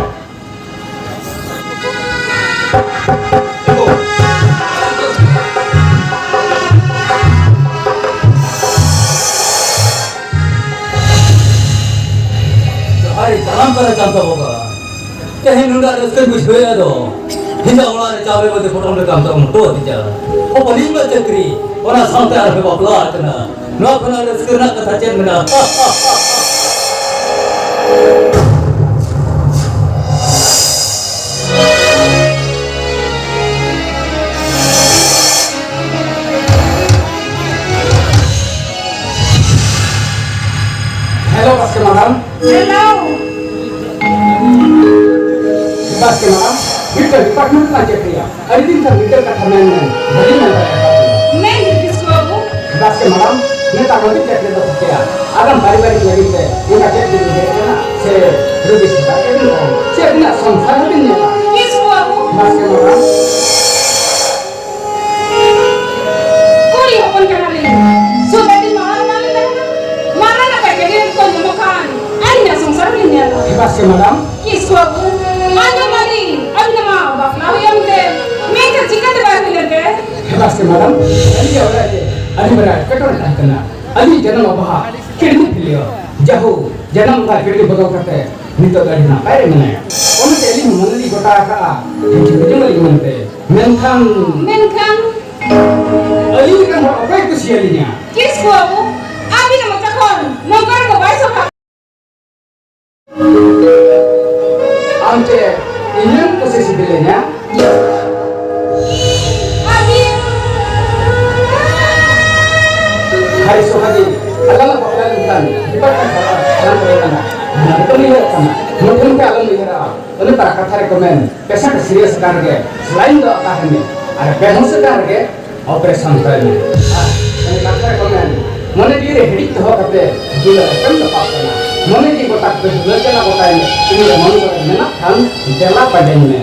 ᱛᱮᱦᱮᱧ ᱱᱩᱱᱟᱹᱜ ᱨᱟᱹᱥᱠᱟᱹᱧ ᱵᱩᱡᱷᱟᱹᱣᱮᱫ ᱫᱚ, ᱤᱧᱟᱹᱜ ᱚᱲᱟᱜ ᱨᱮ ᱪᱟᱣᱞᱮ ᱵᱟᱹᱫᱤ ᱯᱚᱴᱚᱢ ᱨᱮ ᱠᱟᱢ ᱛᱟᱢ ᱦᱚᱴᱚ ᱟᱹᱫᱤᱧᱟ᱾ ᱦᱚᱯᱚᱱᱤᱧ ᱢᱟ ᱪᱟᱹᱠᱨᱤ, ᱚᱱᱟ ᱥᱟᱶᱛᱮ ᱟᱨᱦᱚᱸ ᱵᱟᱯᱞᱟ ᱟᱠᱟᱱᱟ᱾ ᱱᱚᱣᱟ ᱠᱷᱚᱱᱟᱜ ᱨᱟᱹᱥᱠᱟᱹ ᱨᱮᱱᱟᱜ ᱠᱟᱛᱷᱟ ᱪᱮᱫ ᱢᱮᱱᱟᱜᱼᱟ? ᱦᱮᱞᱳ, ᱵᱟᱥᱠᱮ ᱢᱟᱰᱟᱢ᱾ ᱦᱮᱞᱳ᱾ ᱵᱟᱥᱠᱮ ᱢᱟᱰᱟᱢ, ᱢᱤᱫᱴᱟᱝ ᱰᱤᱯᱟᱨᱴᱢᱮᱱᱴ ᱨᱮᱱᱟᱜ ᱪᱮᱫ ᱦᱩᱭᱩᱜᱼᱟ? ᱟᱹᱰᱤ ᱫᱤᱱ ᱠᱷᱚᱱ ᱢᱤᱫᱴᱟᱝ ᱠᱟᱛᱷᱟ ᱢᱮᱱ ᱢᱮᱱ ᱵᱟᱹᱞᱤᱧ ᱢᱮᱱ ᱫᱟᱲᱮᱭᱟᱜ ᱠᱟᱱ ᱛᱟᱦᱮᱸᱱᱟ᱾ ᱢᱮᱱ ᱠᱤᱥᱠᱩ ᱵᱟᱹᱵᱩ᱾ ᱵᱟᱥᱠᱮ ᱢᱟᱰᱟᱢ, ᱱᱮᱛᱟᱨ ᱦᱟᱹᱵᱤᱡ ᱪᱮᱫ ᱨᱮᱫᱚ ᱴᱷᱤᱠᱟᱹᱭᱟ? ᱟᱜᱟᱢ ᱯᱟᱨᱤᱵᱟᱨᱤᱠ ᱞᱟᱹᱜᱤᱫ ᱛᱮ ᱚᱱᱠᱟ ᱪᱮᱫ ᱵᱤᱱ ᱩᱭᱦᱟᱹᱨ ᱠᱟᱱᱟ? ᱥᱮ ᱨᱩᱜᱤ ᱥᱮᱵᱟ ᱜᱮᱵᱤᱱ ᱠᱚᱢ? ᱥᱮ ᱟᱹᱵᱤᱱᱟᱜ ᱥᱚᱝᱥᱟᱨ ᱦᱚᱸᱵᱤᱱ ᱧᱮᱞᱟ? ᱠᱤᱥᱠᱩ ᱵᱟᱹᱵᱩ᱾ ᱵᱟᱥᱠᱮ ᱢᱟᱰᱟᱢ᱾ ᱠᱩᱲᱤ ᱦᱚᱯᱚᱱ ᱠᱟᱱᱟᱞᱤᱧ᱾ ᱥᱩᱫᱷᱟᱹ ᱫᱤᱱ ᱢᱟᱲᱟᱝ ᱢᱟᱞᱤᱧ ᱛᱟᱦᱮᱱᱟ᱾ ᱢᱟᱨᱟᱝ ᱟᱯᱮ ᱜᱮ ᱠᱚ ᱧᱟᱢᱚᱜ ᱠᱷᱟᱱ ᱟᱹᱞᱤᱧᱟᱜ ᱥᱚᱝᱥᱟᱨ ᱞᱤᱧ ᱧᱮᱞᱟ᱾ ᱵᱟᱥᱠᱮ ᱢᱟᱰᱟᱢ᱾ ᱠᱤᱥᱠᱩ ᱵᱟᱹᱵᱩ, ᱟᱸᱡᱚᱢ ᱟᱹᱞᱤᱧ, ᱟᱹᱵᱤᱱᱟᱜ ᱢᱟ ᱵᱟᱯᱞᱟ ᱦᱩᱭᱮᱱ ᱛᱮ, ᱢᱮᱱᱠᱷᱟᱱ ᱪᱤᱠᱟᱹᱛᱮ ᱵᱟᱭ ᱦᱩᱭ ᱞᱮᱱ ᱛᱮ? ᱦᱮᱸ, ᱵᱟᱥᱠᱮ ᱢᱟᱰᱟᱢ, ᱟᱹᱞᱤᱧᱟᱜ ᱚᱲᱟᱜ ᱨᱮ ᱟᱹᱰᱤ ᱢᱟᱨᱟᱝ ᱮᱴᱠᱮᱴᱚᱬᱮ ᱛᱟᱦᱮᱸ ᱠᱟᱱᱟ᱾ ᱟᱹᱞᱤᱧ ᱡᱟᱱᱟᱢ ᱵᱟᱵᱟ ᱦᱟᱜ kidney failure᱾ ᱡᱟᱦᱳ, ᱡᱟᱱᱟᱢ ᱵᱟᱵᱟ kidney ᱵᱚᱫᱚᱞ ᱠᱟᱛᱮ ᱱᱤᱛᱚᱜ ᱫᱚ ᱟᱹᱰᱤ ᱱᱟᱯᱟᱭ ᱨᱮ ᱢᱮᱱᱟᱭᱟ᱾ ᱚᱱᱟᱛᱮ ᱟᱹᱞᱤᱧ ᱦᱚᱸ ᱢᱚᱱᱮ ᱞᱤᱧ ᱜᱚᱴᱟ ᱟᱠᱟᱫᱼᱟ ᱡᱮ ᱡᱤᱣᱤ ᱡᱚᱝ ᱟᱹᱞᱤᱧ ᱢᱮᱱᱛᱮ᱾ ᱢᱮᱱᱠᱷᱟᱱ ᱢᱮᱱᱠᱷᱟᱱ ᱟᱹᱞᱤᱧ ᱞᱮᱠᱟᱱ ᱦᱚᱲ ᱚᱠᱚᱭ ᱠᱩᱥᱤᱭᱟᱹᱞᱤᱧᱟ? ᱠᱤᱥᱠᱩ ᱵᱟᱹᱵᱩ, ᱟᱹᱵᱤᱱᱟᱜ ᱢᱚᱪᱟ ᱠᱷᱚᱱ ᱱᱚᱝᱠᱟᱱ ᱠᱚ ᱵᱟᱭ ᱥᱟᱯᱷᱟ᱾ ᱟᱢ ᱪᱮᱫ ᱤᱧᱮᱢ ᱠᱩᱥᱤ ᱥᱤᱵᱤᱞᱤᱧᱟ? ᱟᱹᱵᱤᱱ᱾ ᱦᱟᱭ ᱥᱚᱦᱟᱜᱤ, ᱟᱞᱟᱝ ᱞᱟᱝ ᱵᱟᱯᱞᱟ ᱞᱮᱱᱠᱷᱟᱱ ᱰᱤᱯᱟᱨᱴᱢᱮᱱᱴ ᱥᱟᱞᱟᱜ ᱟᱞᱟᱝ ᱠᱚ ᱞᱟᱝ ᱚᱱᱟ ᱜᱮᱛᱚᱢ ᱩᱭᱦᱟᱹᱨᱚᱜ ᱠᱟᱱᱟ᱾ ᱢᱩᱴᱷᱟᱹᱱ ᱜᱮ ᱟᱞᱚᱢ ᱩᱭᱦᱟᱹᱨᱟ᱾ ᱚᱱᱮ ᱛᱟᱨᱟ ᱠᱟᱛᱷᱟ ᱨᱮᱠᱚ ᱢᱮᱱ, patient serious ᱟᱠᱟᱱ ᱨᱮᱜᱮ saline ᱫᱚ ᱟᱠᱟ ᱦᱮᱱᱮ, ᱟᱨ ᱵᱮᱦᱩᱸᱥ ᱟᱠᱟᱱ ᱨᱮᱜᱮ operation ᱛᱟᱭ ᱢᱮ᱾ ᱟᱨ ᱚᱱᱮ ᱠᱟᱛᱷᱟ ᱨᱮᱠᱚ ᱢᱮᱱ, ᱢᱚᱱᱮ ᱡᱤᱣᱤ ᱨᱮ ᱦᱤᱲᱤᱡ ᱫᱚᱦᱚ ᱠᱟᱛᱮ ᱫᱩᱞᱟᱹᱲ ᱮᱯᱮᱢ ᱪᱟᱯᱟᱞ ᱠᱟᱱᱟ᱾ ᱢᱚᱱᱮ ᱡᱤᱣᱤ ᱜᱚᱴᱟ ᱠᱚ ᱫᱩᱞᱟᱹᱲ ᱪᱟᱞᱟ ᱜᱚᱴᱟᱭ ᱢᱮ, ᱤᱧ ᱨᱮ ᱢᱚᱱ ᱠᱚᱨᱮ ᱢᱮᱱᱟᱜ ᱠᱷᱟᱱ ᱫᱮᱞᱟ ᱯᱟᱸᱡᱟᱧ ᱢᱮ᱾